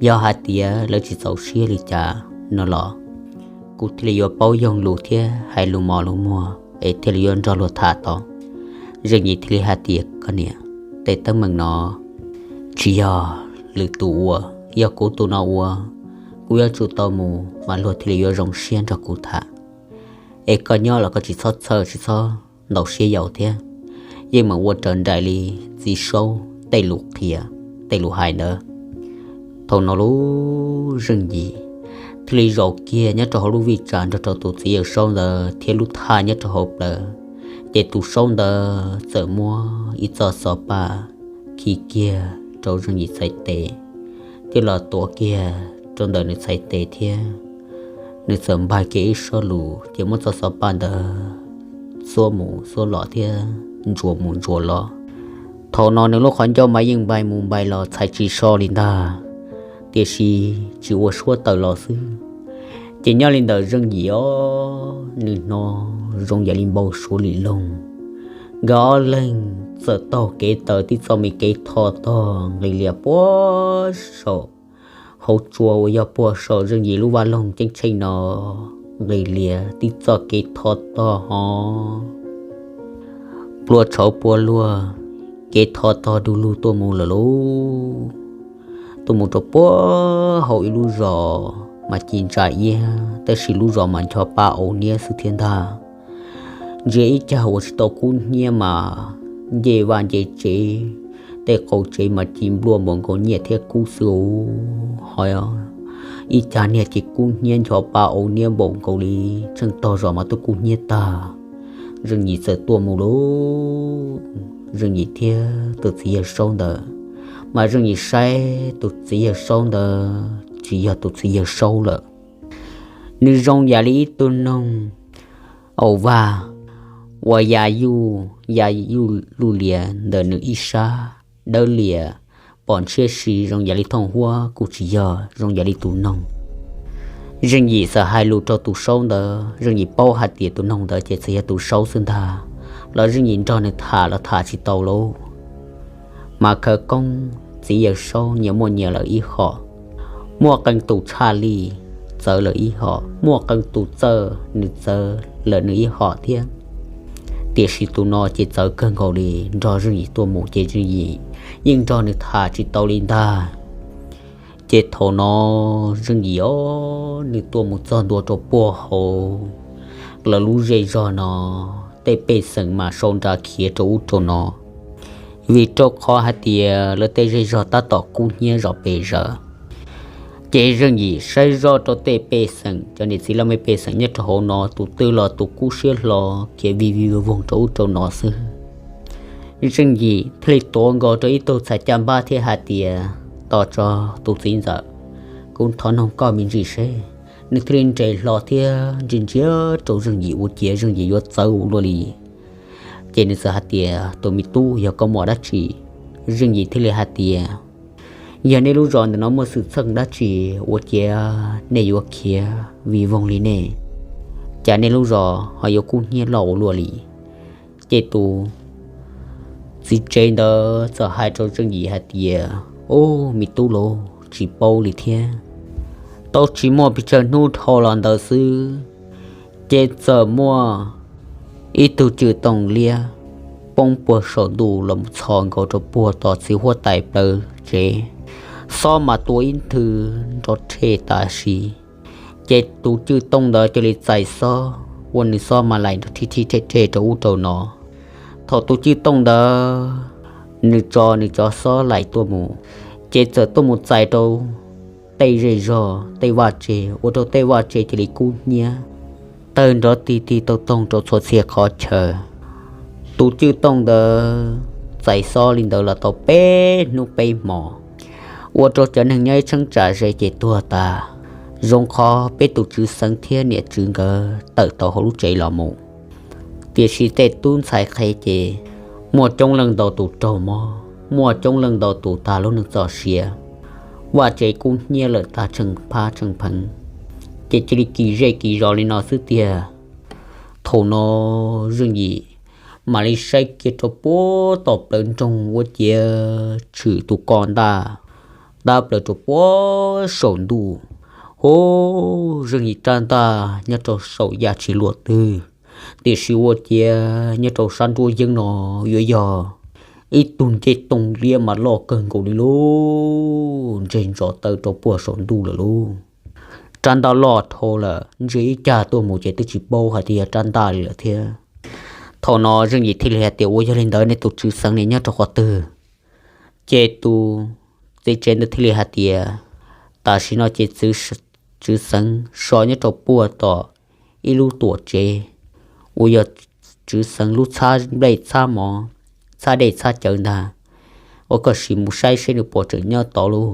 Yog hais tias lawv tsis txaus siab li cas no los, kuv thiaj li yuav paub yoog lus thiab hais lus mos lus muag es thiaj li yuav nrog luag tham tau. Zeej Yim thiaj li hais tias, Koj niam, tej teeb meem no tsis yog lwm tus ua, yog kuv tus no ua. Kuv yuav tsum tau mus mas luag thiaj li yuav zoo siab nrog kuv tham. Es koj nyob los koj tsis txhob txhawj tsis txhob ntaus siab yaus thiab, yeej meem ua raws nraim li txiv Saub tej lus qhia, tej lus hais ntawd. Thaum no lub Zeej Yim thiaj li zaum kiag nyob rau hauv lub vij tsam nrog rau tus txiv yawg Saub ntawd thiab lub thaj nyob rau hauv plawv. Ces tus Saub ntawd txawm muab ib txoj xov paj khi kiag rau Zeej Yim txhais tes, thiab los tuav kiag rau ntawm nws txhais tes thiab. Nws txawm npaj kiag ib sob lus ces muab txoj xov paj ntawd xuab mus xuab los thiab ntsuas mus ntsuas los. Thaum no nws lub qhov ncauj mas yeej npai mus npai los txhais tsis so li ntag, tiam sis tsis ua suab tawm los xwb. Ces nyob li ntawm Zeej Yim os, nws hnov zoo yam li npau suav li loog. Nkawd ob leeg txawm taug kev taws tib txoj me kev tho tog nqis lias puag saum hauv tsua uas yog puag saum Zeej Yim lub vaj loog ceeb tsheej no, nqis lias tib txoj kev tho tog ho plua tshauv plua luag, kev tho tog du lug tuaj mus lawm lauj. Tuaj mus rau puag hauv ib lub zos mas ci ntsa iab, tab sis lub zos mas ncho pa au niab xwb thiab ntag. Ntsia ib cag uas tsis tau kub hnyiab mas nce vaj nce tsev, tej qau tsev mas ci npluaj npaum nkaus nyiaj thiab kub xwb os. Ho ib cag niag ces kub hnyiab ncho pa au niab npaum nkaus li, tseem tog zos mas twb kub hnyiab tag. Zeej Yim txawm tuaj mus lauj. Zeej Yim thiab tus txiv yawg Saub ntawd, mas Zeej Yim saib tus txiv yawg Saub ntawd tsis yog tus txiv yawg Saub lawm. Nws zoo yam li ib tug noog au vag uas ya yuj ya yuj luj lias ntawm nws ib sab, dawb lias pom ntshiab si zoo yam li thooj huab kuj tsis yog, zoo yam li tus noog. Zeej Yim txawm hais lus rau tus Saub ntawd, Zeej Yim paub hais tias tus noog ntawd ces txawm yog tus Saub xwb ntag, los Zeej Yim nrog nws tham los tham tsis tau lauj. Mas khawv koob txiv yawg Saub nyias muaj nyias lawm ib hom, muaj qee tus tshaj lij txawv lawm ib hom, muaj qee tus txawj nws txawv lawm nws ib hom thiab. Tiam sis tus no ces txawv kawg nkaus li, nrog Zeej Yim tuaj mus ces Zeej Yim yeej nrog nws tham tsis tau li ntag. Ces thaum no Zeej Yim os, nws tuaj mus txog ntua rau puag hauv lawv lub zej zog no, tej pej xeem mas sau nra khiav rau ub rau no, vim rau qhov hais tias lawv tej zej zog tab tom kub hnyiab zom pes zaws. Ces Zeej Yim saib zoj rau tej pej xeem, cov niam txiv laj mej pej xeem nyob rau hauv no tus twg los tus kub siab hlo khiav vij vij voog rau ub rau no xwb. Zeej Yim thiaj li tuav nkaus rau ib tug txhais caj npab thiab hais tias, Tos tso tus txiv ntxawm, kuv thov noog koj me ntsis seb. Nws thiaj li nres hlo thiab ntsia ntsia rau Zeej Yim ua ciav Zeej Yim yuav txawv ua luaj li. Ces nws txawm hais tias, Tus me tub, yog koj muaj dab tsi? Zeej Yim thiaj li hais tias, Yog nej lub zos ntawm no muaj xwm txheej dab tsi ua ciav nej yuav khiav vij voog li nej? Cas nej lub zos ho yuav kub hnyiab loj ua luaj li? Ces tus txiv tsev ntawd txawm hais rau Zeej Yim hais tias, Ub, me tub lauj, tsis paub li thiab. Tau tsis muaj pes tsawg hnub dhau los ntawd xwb, ces txawm muaj ib tug cwj tooj liab poob puag saum ntuj los txhos nkaus rau puag tom txiv huab tais plawv tsev. Xob mas tua ib nthwv nrov rhe tas sis. Ces tus cwj tooj ntawd cia li txais xob ua nws xob mas laim nrov rhi rhi rhe rhe rau ub rau no. Thaum tus cwj tooj ntawd nws tso nws cov xob laim tuaj mus, ces txawm tuaj mus txais rau tej zej zog tej vaj tse, ua rau tej vaj tse cia li kub hnyiab tawg nrov ti ti taug toog rau txhua txhia qhov chaw. Tus cwj tooj ntawd txais xob li ntawd los tau peb hnub peb hmo, ua rau cov neeg nyob ib cheeb tsam ze ces tuag tas. Zoo qhov peb tus tswv xeev thiab niam tswv nkawd tawm tau hauv lub tsev los mus. Tiam sis tej tub ntxhais qhe ces muaj coob leej ntau tus raug mob, muaj coob leej ntau tus tag lub neej txoj sia, vaj tse kub hnyiab lawm tag tsheej phab tsheej pheev, ces cia li kis zej kis zos li no xwb tiag. Thaum no Zeej Yim mam li saib kiag rau puag tom plawv nroog ua ciav tshwm tus ko ntaj, ntab plaws rau puag saum ntuj. Huv, zeej yim rab ntaj nyob rau saum yaj tsis luaj twg, tiam sis ua ciav nyob rau sab nruab yeeb no yuav yog ib tug ncej tooj liab mas loj kawg nkaus li lauj, ntseg ntsos taw rau puag saum ntuj lawm lauj. Rab ntaj loj dhau lawm, ntsia ib cag tuaj mus ces twb tsis paub hais tias yog rab ntaj li lawm thiab. Thaum no zeej yim thiaj li hais tias, ua yog li ntawd nej tus tswv xeev nws nyob rau qhov twg? Ces tus txiv tsev ntawd thiaj li hais tias, tam sim no ces tswv xeev so nyob rau puag tom ib lub tuam tsev uas yog tswv xeev lub txhab nplej txhab mov, txhab dej txhab cawv ntag, ua koj sim mus saib seb nws puas tseem nyob tod lauj.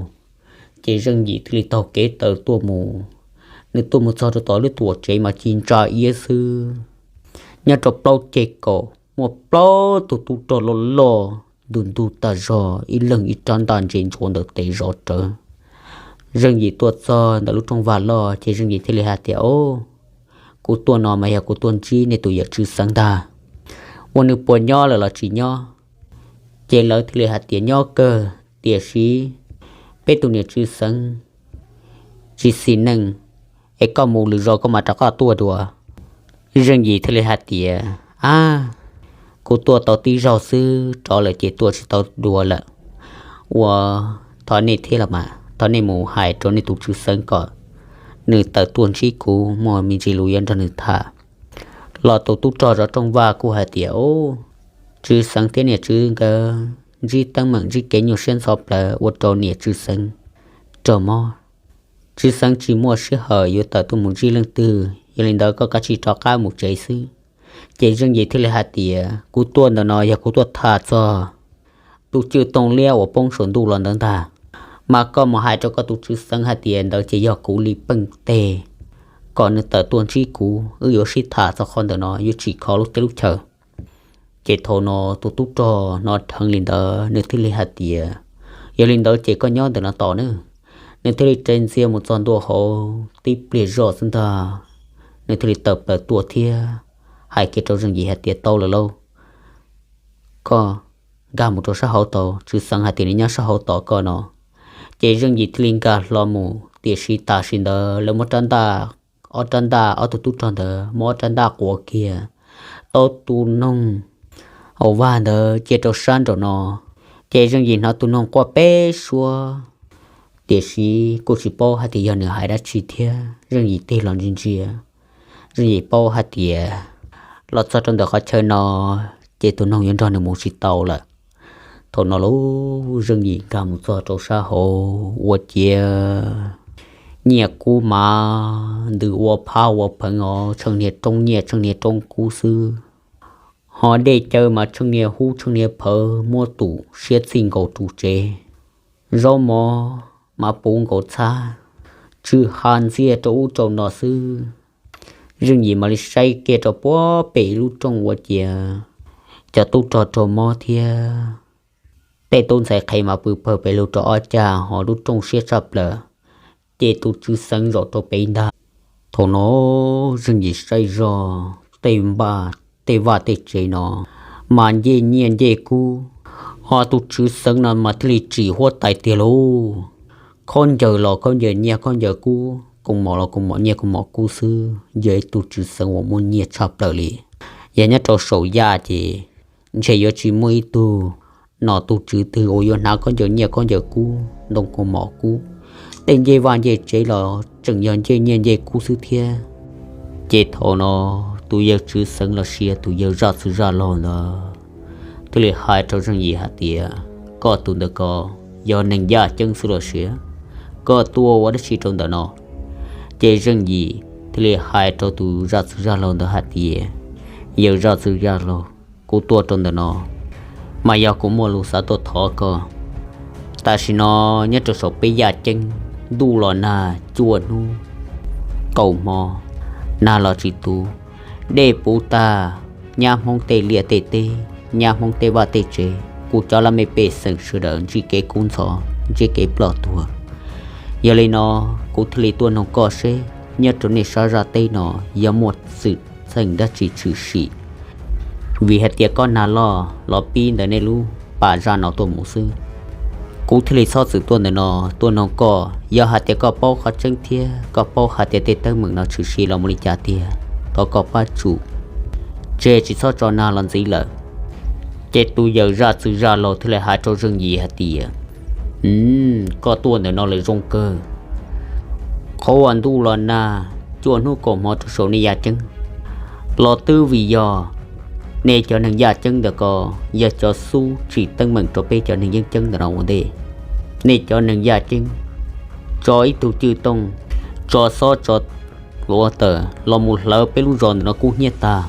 Ces zeej yim thiaj li taug kev taw tuaj mus. Nws tuaj mus txog rau tom lub tuam tsev mas ci ntsa iab xwb, nyob rau plaub ceg kaum muaj plaub tug tub rog loj loj ntu ntug tag zog, ib leeg ib rab ntaj ntse ntsuav ntawm tes zov rawv. Zeej yim tuaj txog ntawm lub rooj vag loj ces zeej yim thiaj li hais tias, o, kuv tuaj no mas yog kuv tuaj ntsib nej tus yawm tswv xeev ntag, ua nws puas nyob lawm los tsis nyob. Ces lawv thiaj li hais tias, nyob kawg, tiam sis peb tus niam tswv xeev tsis xis neej, es koj mus lwm zaus koj mam rov qab tuaj dua. Zeej yim thiaj li hais tias, a, kuv tuaj tau tib zaug xwb rov lawm ces tuaj tsis tau dua lawm. Ua, thov nej thiab los mas thov nej mus hais rau nej tus tswv xeev kom nws tawm tuaj ntsib kuv, muaj me ntsis lus yuav nrog nws tham. Los tus tub rog zov rooj vag kuj hais tias, o, tswv xeev thiab niam tswv nkawd ntsib teeb meem ntsib kev nyuaj siab ntxhov plawv ua rau niam tswv xeev raug mob. Tswv xeev tsis muaj sij hawm yuav tawm tuaj mus ntsib leej twg, yog li ntawd koj kav tsij rov qab mus tsev xwb. Ces zeej yim thiaj li hais tias, kuv tuaj ntawm no yog kuv tuaj tham txog tus cwj tooj liab uas poob saum ntuj los ntawd ntag. Mas koj mus hais rau koj tus tswv xeev hais tias ntawd ces yog kuv li peej teg, kom nws tawm tuaj ntsib kuv, wb yuav sib tham txog qhov ntawm no yuav tsim kho lub teb lub chaw. Ces thaum no tus tub rog hnov dheev li ntawd nws thiaj li hais tias, yog li ntawd ces koj nyob ntawm no tos nawb. Nws thiaj li ris ntxiag mus txog ntua hauv tib pliag zoj xwb ntag, nws thiaj li tawm plaws tuaj thiab hais kiag rau zeej yim hais tias, tau lawm lauj, koj nkag mus rau sab hauv tos, tswv xeev hais tias nws nyob sab hauv tos koj no. Ces zeej yim thiaj li nkag hlo mus, tiam sis tam sim ntawd lawv muab rab ntaj, ob rab ntaj, ob tug tub rog ntawd muab ob rab ntaj quav kiag, tau tus noog hauv vag ntawd cia rau sab nraum no. Ces zeej yim hnov tus noog quaj peb suab, tiam sis kuj tsis paub hais tias yog nws hais dab tsi thiab. Zeej yim tig los ntsia ntsia, zeej yim paub hais tias los txog rau ntawm qhov chaw no ces tus noog yuav nrog nws mus tsis tau lawm. Thaum no lub zeej yim nkag mus txog rau sab hauv ua ciav nyiaj kub mas ntws ua phab ua pheev os, tsheej niag roob nyiaj tsheej niag roob kub xwb. Ho dej cawv mas tsheej niag hub tsheej niag phawv muab tus siab txij nkaus ru tsev. Zaub mov mas puv nkaus txhab, tsw ha ntxiag rau ub rau no xwb. Zeej yim mam li saib kiag rau puag pem ib lub rooj ua ciav cov tub rog raug mob thiab tej tub ntxhais qhev mas pw pawg pes lug rau ob cag, ho lub rooj siab tshaj plaws, ces tus tswv xeev zaum rau pem ntag. Thaum no zeej yim saib zog tej npaj tej vaj tej tsev no mas ncej nyiaj ncej kub, ho tus tswv xeev no mas thiaj li tsim huab tais tiag lauj. Khaub ncaws los khaub ncaws nyiaj khaub ncaws kub, koos mom los koos mom nyiaj koos mom kub xwb, yog ib tug tswv xeev uas muaj nyiaj tshaj plaws li. Yog nyob rau saum yaj ces ntshe yuav tsis muaj ib tug nom tug tswv twg uas yuav hnav khaub ncaws nyiaj khaub ncaws kub ntoo koos mom kub. Tej ncej vaj ncej tsev los tseem yog ncej nyiaj ncej kub xwb thiab. Ces thaum no tus yawg tswv xeev los sis tus yawg zaj txwv zaj laug ntawd thiaj li hais rau zeej yim hais tias, koj tus ntawd ko yog neeg yaj ceeb xwb los sis koj tuaj ua dab tsi rau ntawm no? Ces zeej yim thiaj li hais rau tus zaj txwv zaj laug ntawd hais tias, yawg zaj txwv zaj laug, kuv tuaj rau ntawm no mas yog kuv muaj lus xav tuaj thov koj. Tam sim no nyob rau saum peb yaj ceeb, ntuj los nag, cua hnub, kaus hmo, nag los tsis tu, dej puv tag, nyab Hmoob tej liaj tej teb, nyab Hmoob tej vaj tej tsev, kuv cov laj mej pej xeem sawv daws ntsib kev kub ntxhov, ntsib kev ploj tuag. Yog li no kuv thiaj li tuaj noog koj seb nyob rau nej sab zaj teb no yog muaj xwm txheej dab tsi tshwm sim vim hais tias koj nag loj los pib ntawm nej lub pas zaj no tuaj mus xwb. Kuv thiaj li txhob txwm tuaj ntawm no tuaj noog koj, yog hais tias koj paub qhov tseeb thiab koj paub hais tias tej teeb meem no tshwm sim los mus li cas tiag, thov koj pab tsum tseg tsis txhob tso nag los ntxiv lawm. Ces tus yawm zaj txwv zaj laug thiaj li hais rau Zeej Yim hais tias, koj tuaj ntawm no lawm zoo kawg. Qhov uas ntuj los nag, cuaj hnub kaum hmo rau saum nej yaj ceeb los twb vim yog nej cov neeg yaj ceeb ntawm ko yog cov xub tsim teeb meem rau peb cov neeg yeeb ceeb ntawm no ua ntej. Nej cov neeg yaj ceeb tso ib tug cwj tooj, tso xob tso hluav taws los mus hlawv peb lub zos ntawm no kub hnyiab tag.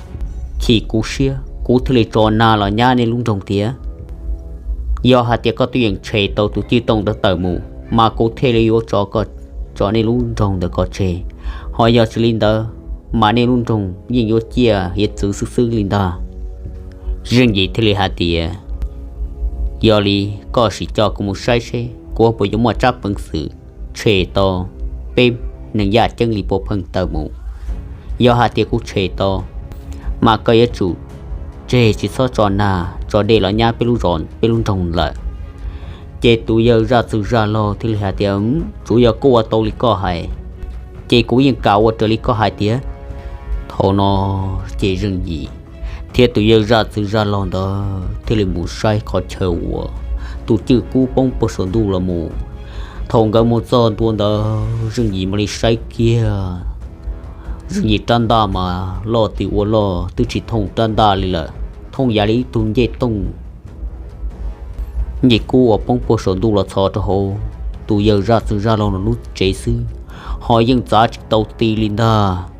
Chim kuv siab kuv thiaj li tso nag los nyab nej lub nroog thiab. Yog hais tias koj twb yeej tshem tau tus cwj tooj ntawd tawm mus mas kuv thiaj li yuav tso koj, tso nej lub nroog ntawm ko tseg. Ho yog tsis li ntawd mas nej lub nroog yeej yuav ciaj hiav txwv xwb xwb li ntag. Zeej Yim thiaj li hais tias, yog li koj sim coj kuv mus saib seb kuv puas yuav muaj tsab peev xwm tshem tau peb neeg yaj ceeb li puav pheej tawm mus. Yog hais tias kuv tshem tau mas koj yuav tsum tseg tsis txhob tso nag tso dej los nyab peb lub zos peb lub nroog lawm. Ces tus yawg zaj txwv zaj laug thiaj li hais tias, tsuav yog koj ua tau li koj hais ces kuv yeej kam ua raws li koj hais tiag. Thaum no ces Zeej Yim thiab tus yawg zaj txwv zaj laug ntawd thiaj li mus saib qhov chaw uas tus cwj kub poob puag saum ntuj los mus. Thaum nkawd mus txog ntua ntawd Zeej Yim mam li saib kiag, Zeej Yim rab ntaj mas loj tiag ua loj twb tsis thooj rab ntaj li lawm, thooj yam li ib tug ncej tooj ncej kub uas poob puag saum ntuj los txhos rau hauv tus yawg zaj txwv zaj laug no lub tsev xwb, ho yeej txav tsis tau ti li ntag.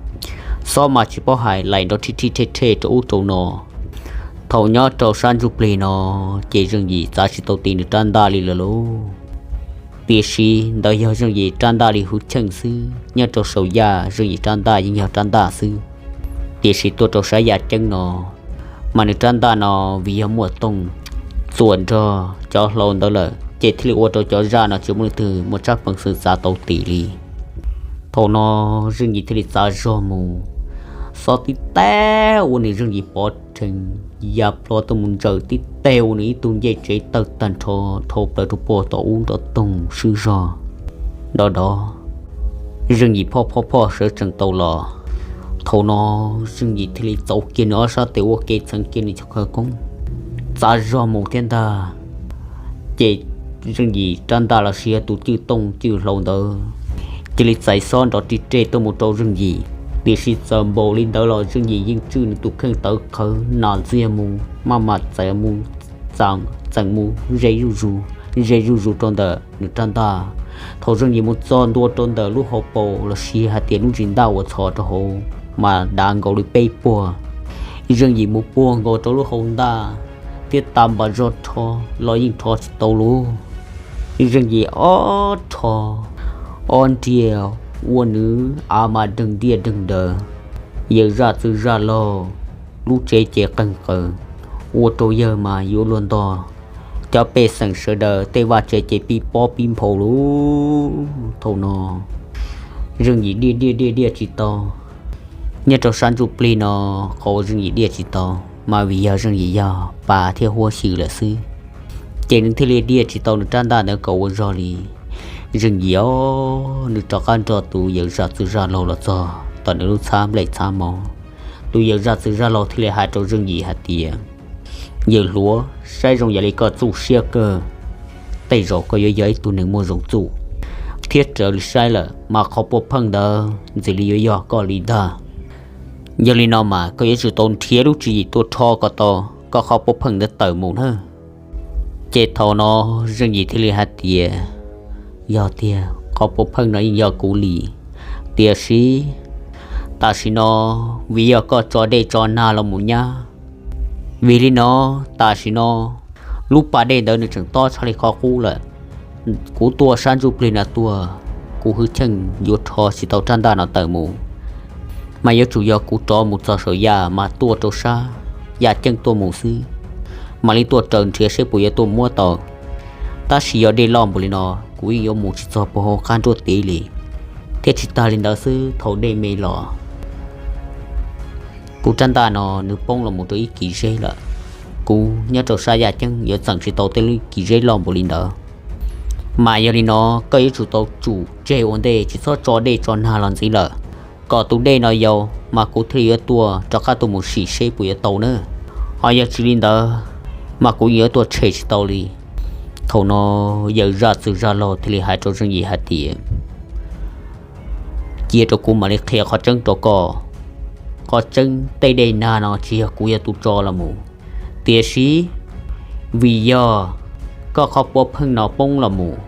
Xob mas tsis paub hais laim nrov rhij rhij rhe rhe rau ub rau no. Thaum nyob rau sab ntsuj plig no ces Zeej Yim txav tsis tau ti nws rab ntaj li lawm lauj. Tiam sis ntawd yog Zeej Yim rab ntaj li hwv cheej xwb, nyob rau saum yaj Zeej Yim rab ntaj yeej yog rab ntaj xwb. Tiam sis tuaj rau sab yaj ceeb no mas nws rab ntaj no vim yog muaj tooj txuas nrog cov hlau ntawd lawm ces thiaj li ua rau cov zaj no tsis muaj leej twg muaj tsab peev xwm txav tau tim li. Thaum no Zeej Yim thiaj li txav zog mus, xob tib teg ua nws Zeej Yim pov rhees ya plho tuaj mus ntsaws tib teg ua nws ib tug ncej tsev tawg tag nrho dhau plaws rau puag tom ub nrov toog swb zog. Nrov dov, Zeej Yim phoj phoj phoj sawv tsees tau los. Thaum no Zeej Yim thiaj li txaus kiag nws ob sab tes ua ke txheev kiag nws cov khawv koob txav zog mus thiab ntag. Ces Zeej Yim rab ntaj los sis yog tus cwj tooj cwj hlau ntawd cia li txais xob nrov ri rej tuaj mus rau Zeej Yim. Tiam sis txawm npaum li ntawd los Zeej Yim yeej tswj nws tus kheej tawv qhawv nas ntxiag mus maj mam txais mus, txeem mus ze zuj zus, ze zuj zus rau ntawm nws rab ntaj. Thaum Zeej Yim mus txog ntua rau ntawm lub hauv paus los sis hais tias lub ntsis ntaj uas txhos rau hauv mas dav nkaus li peb puag. Zeej Yim mus puag nkaus rau lub hau ntaj thiab tas npas zog rho los yeej rho tsis tau lauj. Zeej Yim ob rho ob nriag ua nws av mas deeg ntiaj deeg daws. Yawm zaj txwv zaj laug lub tsev ces qeeg qaws, ua rau yawg mas yuav luag ntog. Cov pej xeem sawv daws tej vaj tsev ces pib pob pib nphau lauj. Thaum no Zeej Yim diaj diaj diaj diaj tsis tau. Nyob rau sab ntsuj plig no, qhov uas Zeej Yim diaj tsis tau mas vim yog Zeej Yim yog pas thiab huab xyw lawm xwb, ces nws thiaj li diaj tsis tau nws rab ntaj ntawd kom ua zog li. Zeej Yim os, nws rov qab nrog tus yawm zaj txwv zaj laug los txog tom nws lub txhab nplej txhab mov. Tus yawm zaj txwv zaj laug thiaj li hais rau Zeej Yim hais tias, yawg hluas, saib zoo yam li koj txuj siab kawg, tej zaum koj yuav yog ib tug neeg muaj zoo txuj, thiab raws li saib lawm mas qhov puav pheej ntawd ntxim li yuav yog koj li ntag. Yog li no mas koj yuav tsum tau nrhiav lub tswv yim tuaj rho kom tau koj qhov puav pheej ntawd tawm mus na. Ces thaum no Zeej Yim thiaj li hais tias, yog tiag qhov puav pheej no yeej yog kuv li, tiam sis tam sim no vim yog koj tso dej tso nag los mus nyab, vim li no tam sim no lub pas dej ntawd nws tseem tob tshaj li qhov qub lawm. Kuv tuaj sab ntsuj plig no tuaj, kuv hwj chim yuav rho tsis tau rab ntaj no tawm mus, mas yuav tsum yog kuv rov mus txog saum yaj mas tuaj rau sab yaj ceeb tuaj mus xwb, mam li tuaj raws nrhiav seb puas yuav tuaj muab tau. Tab sis yog dej loj npaum li no, kuv yeej yuav mus tsis txog puag hauv qab nruab tid li. Thiab tsis tag li ntawd xwb, thaum dej me los Tus rab ntaj no nws poob los mus rau ib kis zeb lawm. Kuv nyob rau sab yaj ceeb yuav txeem tsis tau tej lub kis zeb loj npaum li ntawd. Mas yog li no koj yuav tsum tau tsum tseg ua ntej, tsis txhob tso dej tso nag los ntxiv lawm, kom tus dej no yau mas kuv thiaj li yuav tuaj rov qab tuaj mus sim seb puas yuav tau na. Ho yog tsis li ntawd mas kuv yeej yuav tuaj tshem tsis tau li. Thaum no yawm zaj txwg zaj laug thiaj li hais rau Zeej Yim hais tias, cia rau kuv mam li qhia qhov tseeb rau koj. Qhov tseeb tej dej nag no tsis yog kuv yog tus tso los mus, tiam sis vim yog koj qhov puav pheej no poob los mus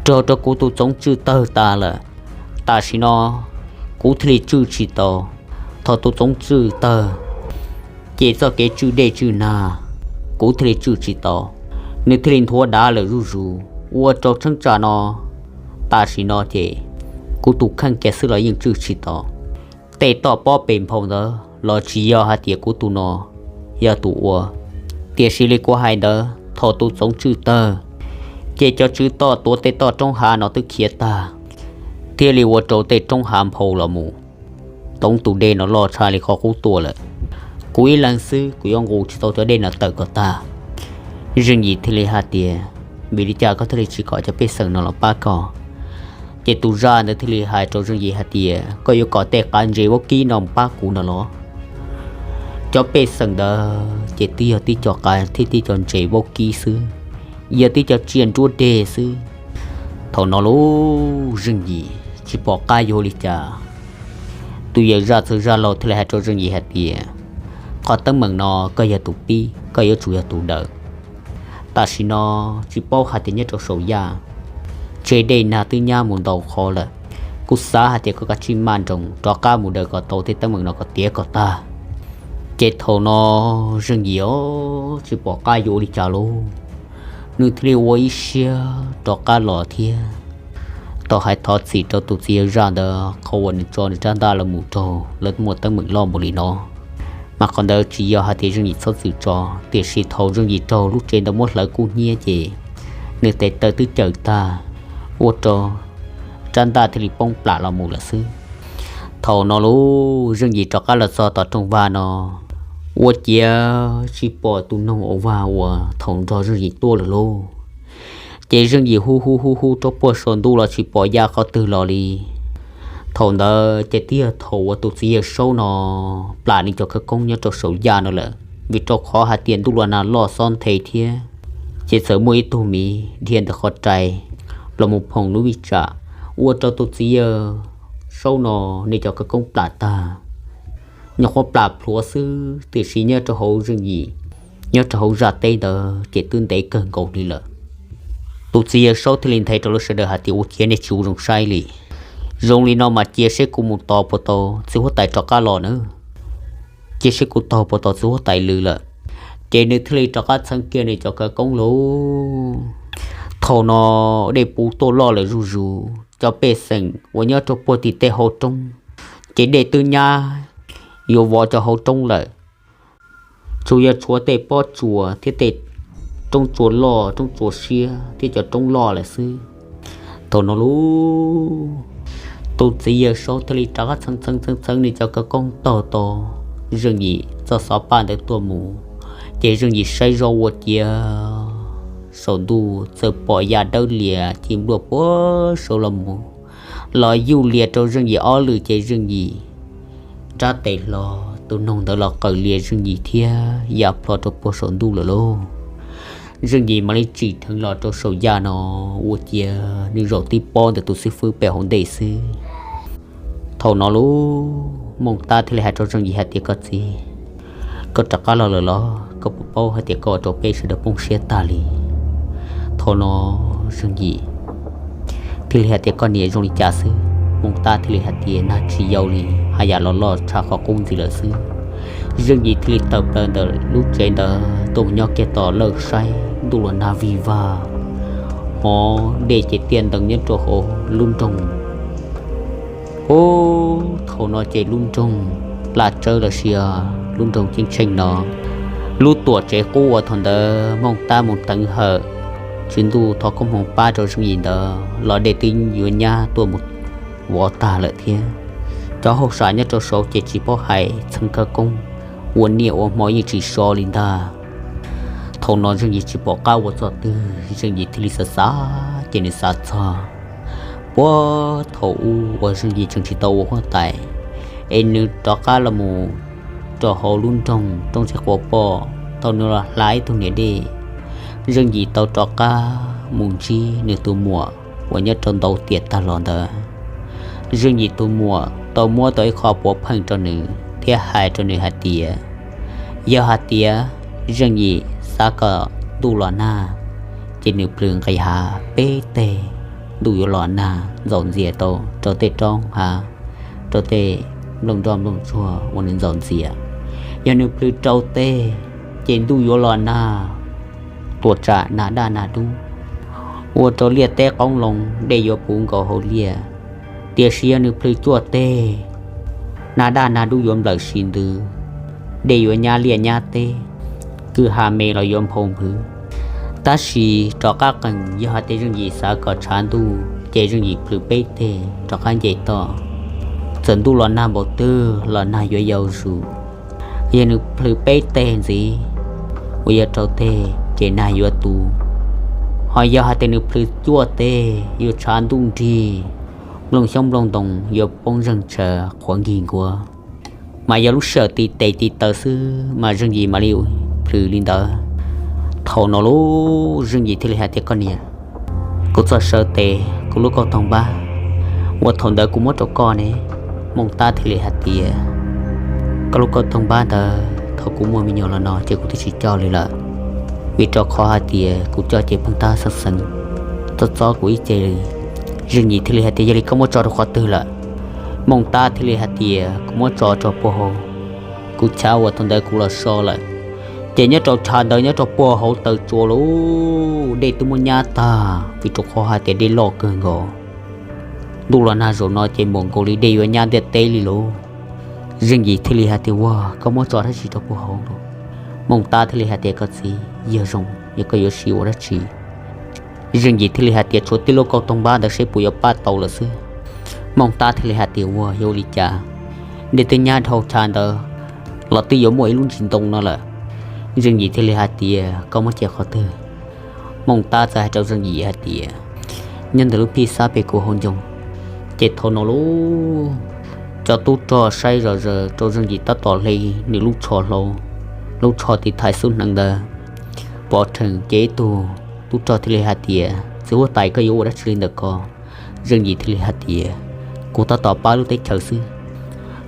raug rau kuv tus txoov tswj tawg tas lawm. Tam sim no kuv thiaj li tswj tsis tau. Thaum tus txoov tswj tawg ces txoj kev tswj dej tswj nag kuv thiaj li tswj tsis tau. Nws thiaj li nthuav dav lawm zuj zus ua rau cheeb tsam no tam sim no ces kuv tus kheej kiag xwb los yeej tswj tsis tau. Tej toj pob pes nphau ntawd los tsis yog hais tias kuv tus no yog tus ua. Tiam sis li kuv hais ntawd, thaum tus txoov tswj tawg ces cov tswv toj tuav tej toj roob hav no twb khiav tag, thiaj li ua rau tej roob hav nphau los mus. Toov tus dej no loj tshaj li qhov qub tuaj lawm. Kuv ib leeg xwb kuv yuav nqus tsis tau cov dej no tawm kom tag. Zeej Yim thiaj li hais tias, vim li cas koj thiaj li tsis kom cov pej xeem no los pab koj? Ces tus zaj ntawd thiaj li hais rau Zeej Yim hais tias, koj yuav kom tej qav ntses vaub kib no pab kuv no los? Cov pej xeem ntawd ces twb yog tib co qav thiab tib co ntses vaub kib xwb, yog tib co tsiaj nruab deg xwb. Thaum no lub Zeej Yim tsis pom qab yuav ua li cas. Tus yawm zaj txwg zaj laug thiaj li hais rau Zeej Yim hais tias, qhov teeb meem no koj yog tus pib, koj yuav tsum yog tus daws. Tam sim no tsis paub hais tias nyob rau saum yaj, tseg dej nag twb nyab mus ntau qhov lawm. Kuv xav hais tias koj kav tsij maj nroos rov qab mus daws kom tau tej teeb meem no kom tiav kom tag. Ces thaum no Zeej Yim tsis pom qab yuav ua li cas lauj, nws thiaj li ua ib siab rov qab los thiab tau hais thov txim rau tus txiv yawg zaj ntawd qhov uas nws tso nws rab ntaj los mus raug lawv muaj teeb meem loj npaum li no. Mas qhov ntawd tsis yog hais tias Zeej Yim txhob txwm tso, tiam sis thaum Zeej Yim raug lub tsev ntawd muab hlawv kub hnyiab ces nws tes taw twb cawm tag, ua rau rab ntaj thiaj li poob plam los mus lawm xwb. Thaum no lub Zeej Yim rov qab los txog tom rooj vag no, ua ciav tsis pom tus noog uas vag uas thaum nrog Zeej Yim tuaj lawm lauj. Ces Zeej Yim hu hu hu hu rau puag saum ntuj los tsis pom ya qhov twg los li. Thaum ntawd ces twb yog thaum uas tus txiv yawg Saub no plam nws cov khawv koob nyob rau saum yaj no lawm, vim rau qhov hais tias ntuj los nag loj xob nthe thiab, ces txawm muaj ib tug miv dhia ntawm qhov rai los mus phoom lub vij tsam, ua rau tus txiv yawg Saub no nws cov khawv koob plam tag. Nyuam qhuav plam plhuav xwb, tiam sis nyob rau hauv Zeej Yim, nyob rau hauv zaj teb ntawd ces twb ntev kawg nkaus li lawm. Tus txiv yawg Saub thiaj li nthe rau lawv sawv daws hais tias ua ciav nej tsis ua zoo saib li. Zoo li no mas cia seb kuv mus tos puas tau txiv huab tais rov qab los na. Cia seb kuv taug puas tau txiv huab tais lawm. Ces nws thiaj li rov qab txheeb kiag nws cov khawv koob lauj. Thaum no dej puv tuaj loj lawm zuj zus, cov pej xeem uas nyob rau puag tim tej hauv roob ces dej twb nyab yuav vov cov hauv roob lawm. Tsuas yog tshuav tej pob tsuas thiab tej roob tsuas loj, roob tsuas siab thiab cov roob loj lawm xwb. Thaum no lub, tus txiv yawg Saub thiaj li rov qab txheeb txheeb txheeb txheeb nws cov khawv koob taug tau Zeej Yim txoj xov paj ntawd tuaj mus. Ces Zeej Yim saib zoj ua ciav saum ntuj txawm pom ya dawb lias ci npluaj puag saud los mus, los yuj lias rau Zeej Yim ob lwm ces Zeej Yim nrab tes hlo, tus noog ntawd los qaws lias Zeej Yim thiab ya plho rau puag saum ntuj lawm lauj. Zeej Yim mam li tsim dheev los rau saum yaj no, ua ciav nws zaum tib pob ntawm tus xib fwb pem hauv ntej xwb. Thaum no lub Mooj Tab thiaj li hais rau Zeej Yim hais tias, koj txiv, koj rov qab los lawm los? Koj puas paub hais tias koj ua rau peb sawv daws poob siab tag li. Thaum no Zeej Yim thiaj li hais tias, koj niam zoo li cas xwb? Mooj Tab thiaj li hais tias, nag tsis yau li, haj yam los loj tshaj qhov qub ntxiv lawm xwb. Zeej Yim thiaj li tawm plaws ntawm lub tsev ntawd tuaj mus nyob kiag tom lawj saib ntuj los nag vig vag, hos dej ces tiaj ntees nyob rau hauv lub nroog. Ub, thaum no ces lub nroog Laj Tsawb los sis lub nroog Ceeb Tsheej no, lub tuam tsev qub uas thaum ntawd Mooj Tab mus teev hawm Tswv Ntuj thov koob hmoov pab rau Zeej Yim ntawd los dej twb yuav nyab tuaj mus vov tag lawm thiab. Cov hauj sam nyob rau saud ces tsis paub hais txheeb khawv koob, ua niaj ua hmo yeej tsis so li ntag. Thaum no Zeej Yim tsis pom qab ua txog twg, Zeej Yim thiaj li xav xav ces nws xav txog puag thaum ub uas Zeej Yim tseem tsis tau ua huab tais, es nws rov qab los mus rau hauv lub nroog Roob Tsheb Quav Poj. Thaum nws los hla ib tug niam dej, Zeej Yim tau rov qab mus ntsib nws tus muam uas nyob rau ntau tiam tag los ntawd. Zeej Yim tus muam tau muab tau ib qho puav pheej rau nws thiab hais rau nws hais tias, yog hais tias Zeej Yim xav kom ntuj los nag, ces nws plhws nqis hav peb teg, ntuj yuav los nag ntxaum ntxias tau rau tej roob hav, rau tej nplooj nroj nplooj tsuag uas nws ntxaum ntxias. Yog nws plhws rau teg, ces ntuj yuav los nag, tuam tsam nag daj nag dub, ua rau liaj teb qoob loo, dej yuav puv nkaus hauv liaj. Tiam sis yog nws plhws cuaj teg, nag daj nag dub yuav nplawm si ntws, dej yuav nyab liaj nyab teb, kwj ha me los yuav nphau nphwv. Tab sis rov qab qees, yog hais tias Zeej Yim xav kom tshav ntuj, ces Zeej Yim plhws peb teg rov qab nce toj. Txawm ntuj los nag npaum twg los nag yuav yau zus. Yog nws plhws peb teg ntxiv uas yog rau teg, ces nag yuav tu. Ho yog hais tias nws plhws cuaj teg, yuav tshav ntuj nrig, nplooj xyoob nplooj ntoo yuav poob zeeg tshav qhuav nkig nkuav. Mas yog lub sij hawm tiv tes tiv taw xwb mas Zeej Yim mam li plhws li ntawd. Thaum no lauj, Zeej Yim thiaj li hais tias, koj niam, kuv txog sawv tes kuv lub kauj toog npab uas thaum ntawd kuv muab rau koj ne. Mooj Tab thiaj li hais tias, koj lub kauj toog npab ntawd thaum kuv muaj me nyuam los no ces kuv twb tsis coj li lawm, vim rau qhov hais tias kuv coj ces pheej tab xeeb xeev, txob txob kuv ib ce li. Zeej Yim thiaj li hais tias, yog li koj muab tso rau qhov twg lawm? Mooj Tab thiaj li hais tias, kuv muab tso rau puag hauv kuv chav uas thaum ntawd kuv los so lawm. Ces nyob rau chav ntawd nyob rau puag hauv taw tsua lauj, dej twb muab nyab tag, vim rau qhov hais tias dej loj kawg nkaus. Ntuj los nag zaum no ces npaum nkaus li dej yuav nyab ntiaj teb li lauj. Zeej Yim thiaj li hais tias, ua koj muab tso dab tsi rau puag hauv lauj? Mooj Tab thiaj li hais tias, koj txiv, yog zoo, yog koj yuav siv ua dab tsi? Zeej Yim thiaj li hais tias, tshuav tib lub kauj toog npab ntawd seb puas yuav pab tau lawm xwb. Mooj Tab thiaj li hais tias, ua yog ua li cas dej twb nyab dhau chav ntawd los twb yuav muaj ib lub ntsis ntoo no lawm? Zeej Yim thiaj li hais tias, koj muab cia qhov twg? Mooj Tab txawm hais rau Zeej Yim hais tias, nyob ntawm lub phij xab pem kuv hauv ncoo. Ces thaum no lauj, cov tub rog saib zom zaws rau Zeej Yim tab tom hle nws lub tsho hlau, lub tsho tiv thaiv xub hneev ntawd. Pov rhees ces ib tug tub rog thiaj li hais tias, txiv huab tais, koj yuav ua dab tsi li ntawm ko? Zeej Yim thiaj li hais tias, kuv tab tom pab lub teb chaws xwb.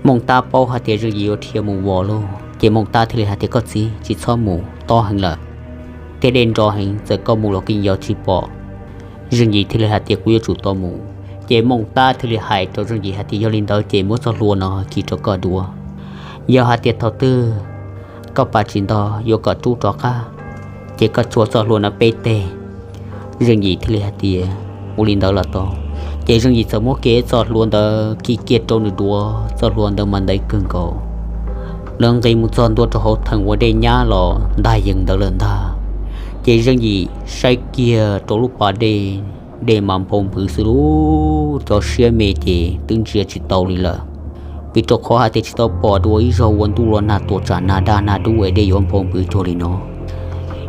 Mooj Tab paub hais tias Zeej Yim yuav dhia mus vos lauj, ces Mooj Tab thiaj li hais tias, koj txiv, tsis txhob mus, tob heev lawm, thiab dej nro heev, txawm koj mus los kuj yog tsis pom. Zeej Yim thiaj li hais tias, kuv yuav tsum tau mus. Ces Mooj Tab thiaj li hais rau Zeej Yim hais tias, yog li ntawd ces muab txoj hlua no kis rau koj dua. Yog hais tias thaum twg koj pab tsis nto yuav kom rub rov qab, ces koj tshuab txoj hlua no peb teg. Zeej Yim thiaj li hais tias, ua li ntawd los tau. Ces Zeej Yim txawm muab kiag txoj hlua ntawd kis kiag rau nws dua, txoj hlua ntawd mas ntev kawg nkaus, lawv nqis mus txog ntua rau hauv theem uas dej nyab los ntag yees ntawd lawm ntag. Ces Zeej Yim saib kiag rau lub pas dej, dej mas nphau npwv xwb lauj, cov siab me ces twb ntsia tsis tau li lawm, vim rau qhov hais tias tsis tau pom dua ib zaug uas ntuj los nag tuam tsam nag daj nag dub es dej yuav nphau npwv cuag li no.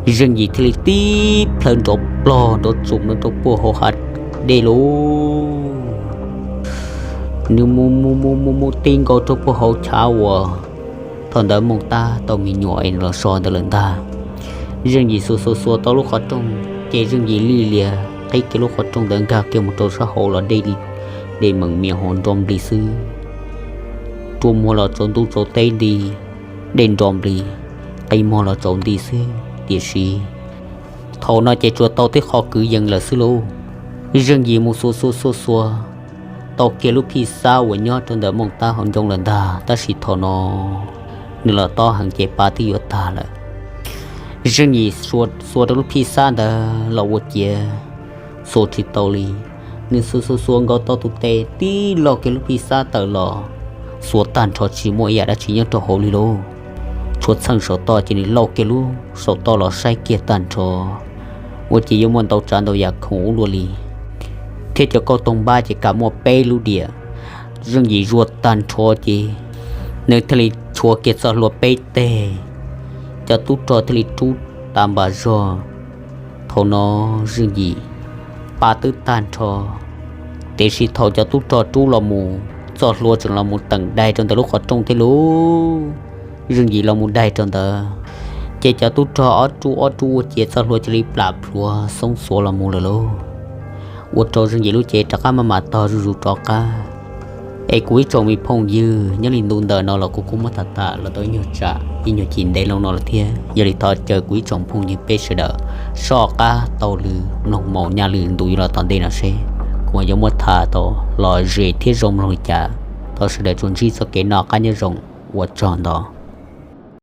Zeej Yim thiaj li tib plhaw nrov plog nrov txum no rau puag hauv hav dej lauj. Nws mus mus mus mus mus ti nkaus rau puag hauv chav uas thaum ntawd Mooj Tab tau me nyuam es nws los so ntawd lawm ntag. Zeej Yim xuas xuas xuas tau lub qhov rooj, ces Zeej Yim lig lias qhib kiag lub qhov rooj ntawd nkag kiag mus rau sab hauv los dej, dej meem mias hos nro nplig xwb. Rua muag los tsaus ntuj tsaus teb nti, dej nro nplig, qi muag los tsaus nti xwb. Tiam sis thaum no ces tsuas tau tib qho kwv yees lawm xwb lauj. Zeej Yim mus xuas xuas xuas xuas tau kiag lub phij xab uas nyob rau ntawm Mooj Tab hauv ncoo lawm ntag, tab sis thaum no nws los tob heev ces pa twb yuav tag lawm. Zeej Yim xuas rau lub phij xab ntawd los ua ciav xuas tsis tau li. Nws xuas xuas xuas nkaus tau tus tes tib lauj kiag lub phij xab tawm los, xuas tag nrho tsis muaj ib yam dab tsi nyob rau hauv li lauj. Tshuav txheej saum toj ces nws lauj kiag lub saum toj los saib kiag tag nrho, ua ciav yuav muaj ntau tsav ntau yam khoom ub luaj li, thiab cov kauj toog npab ces kam muaj peb lub diam. Zeej Yim zuaj tag nrho ces nws thiaj li tshuav kiag txoj hlua peb teg, cov tub rog thiaj li rub tas npam zog. Thaum no Zeej Yim pa twb tag nrho, tiam sis thaum cov tub rog rub los mus, txoj hlua tseem los mus teem daig rau ntawm lub qhov rooj thiab lauj. Zeej Yim los mus daig rau ntawd, ces cov tub rog ob rub ob rub ua ciav txoj hlua cia li plam plhuav xoob xuav los mus lawm lauj. Ua rau Zeej Yim lub cev rov qab maj mam tog zuj zus rov qab. Es kuv ib tsoom me phooj ywg, nyob li ntu ntawm no los kuv kuj muab tham tham los tau ib nyuag tsam ib nyuag chim ntev loo no lawm thiab. Yog li thov caw kuv ib tsoom phooj ywg peb sawv daws soj qab taug lw mloog mus nyaj lwm ntu yuav los tom ntej no seb kuv yuav muab tham tau lom zem thiab zoo mloog li cas. Thov sawv daws tsuas ntsib txoj kev noj qab nyob zoo, ua tsaug ntau.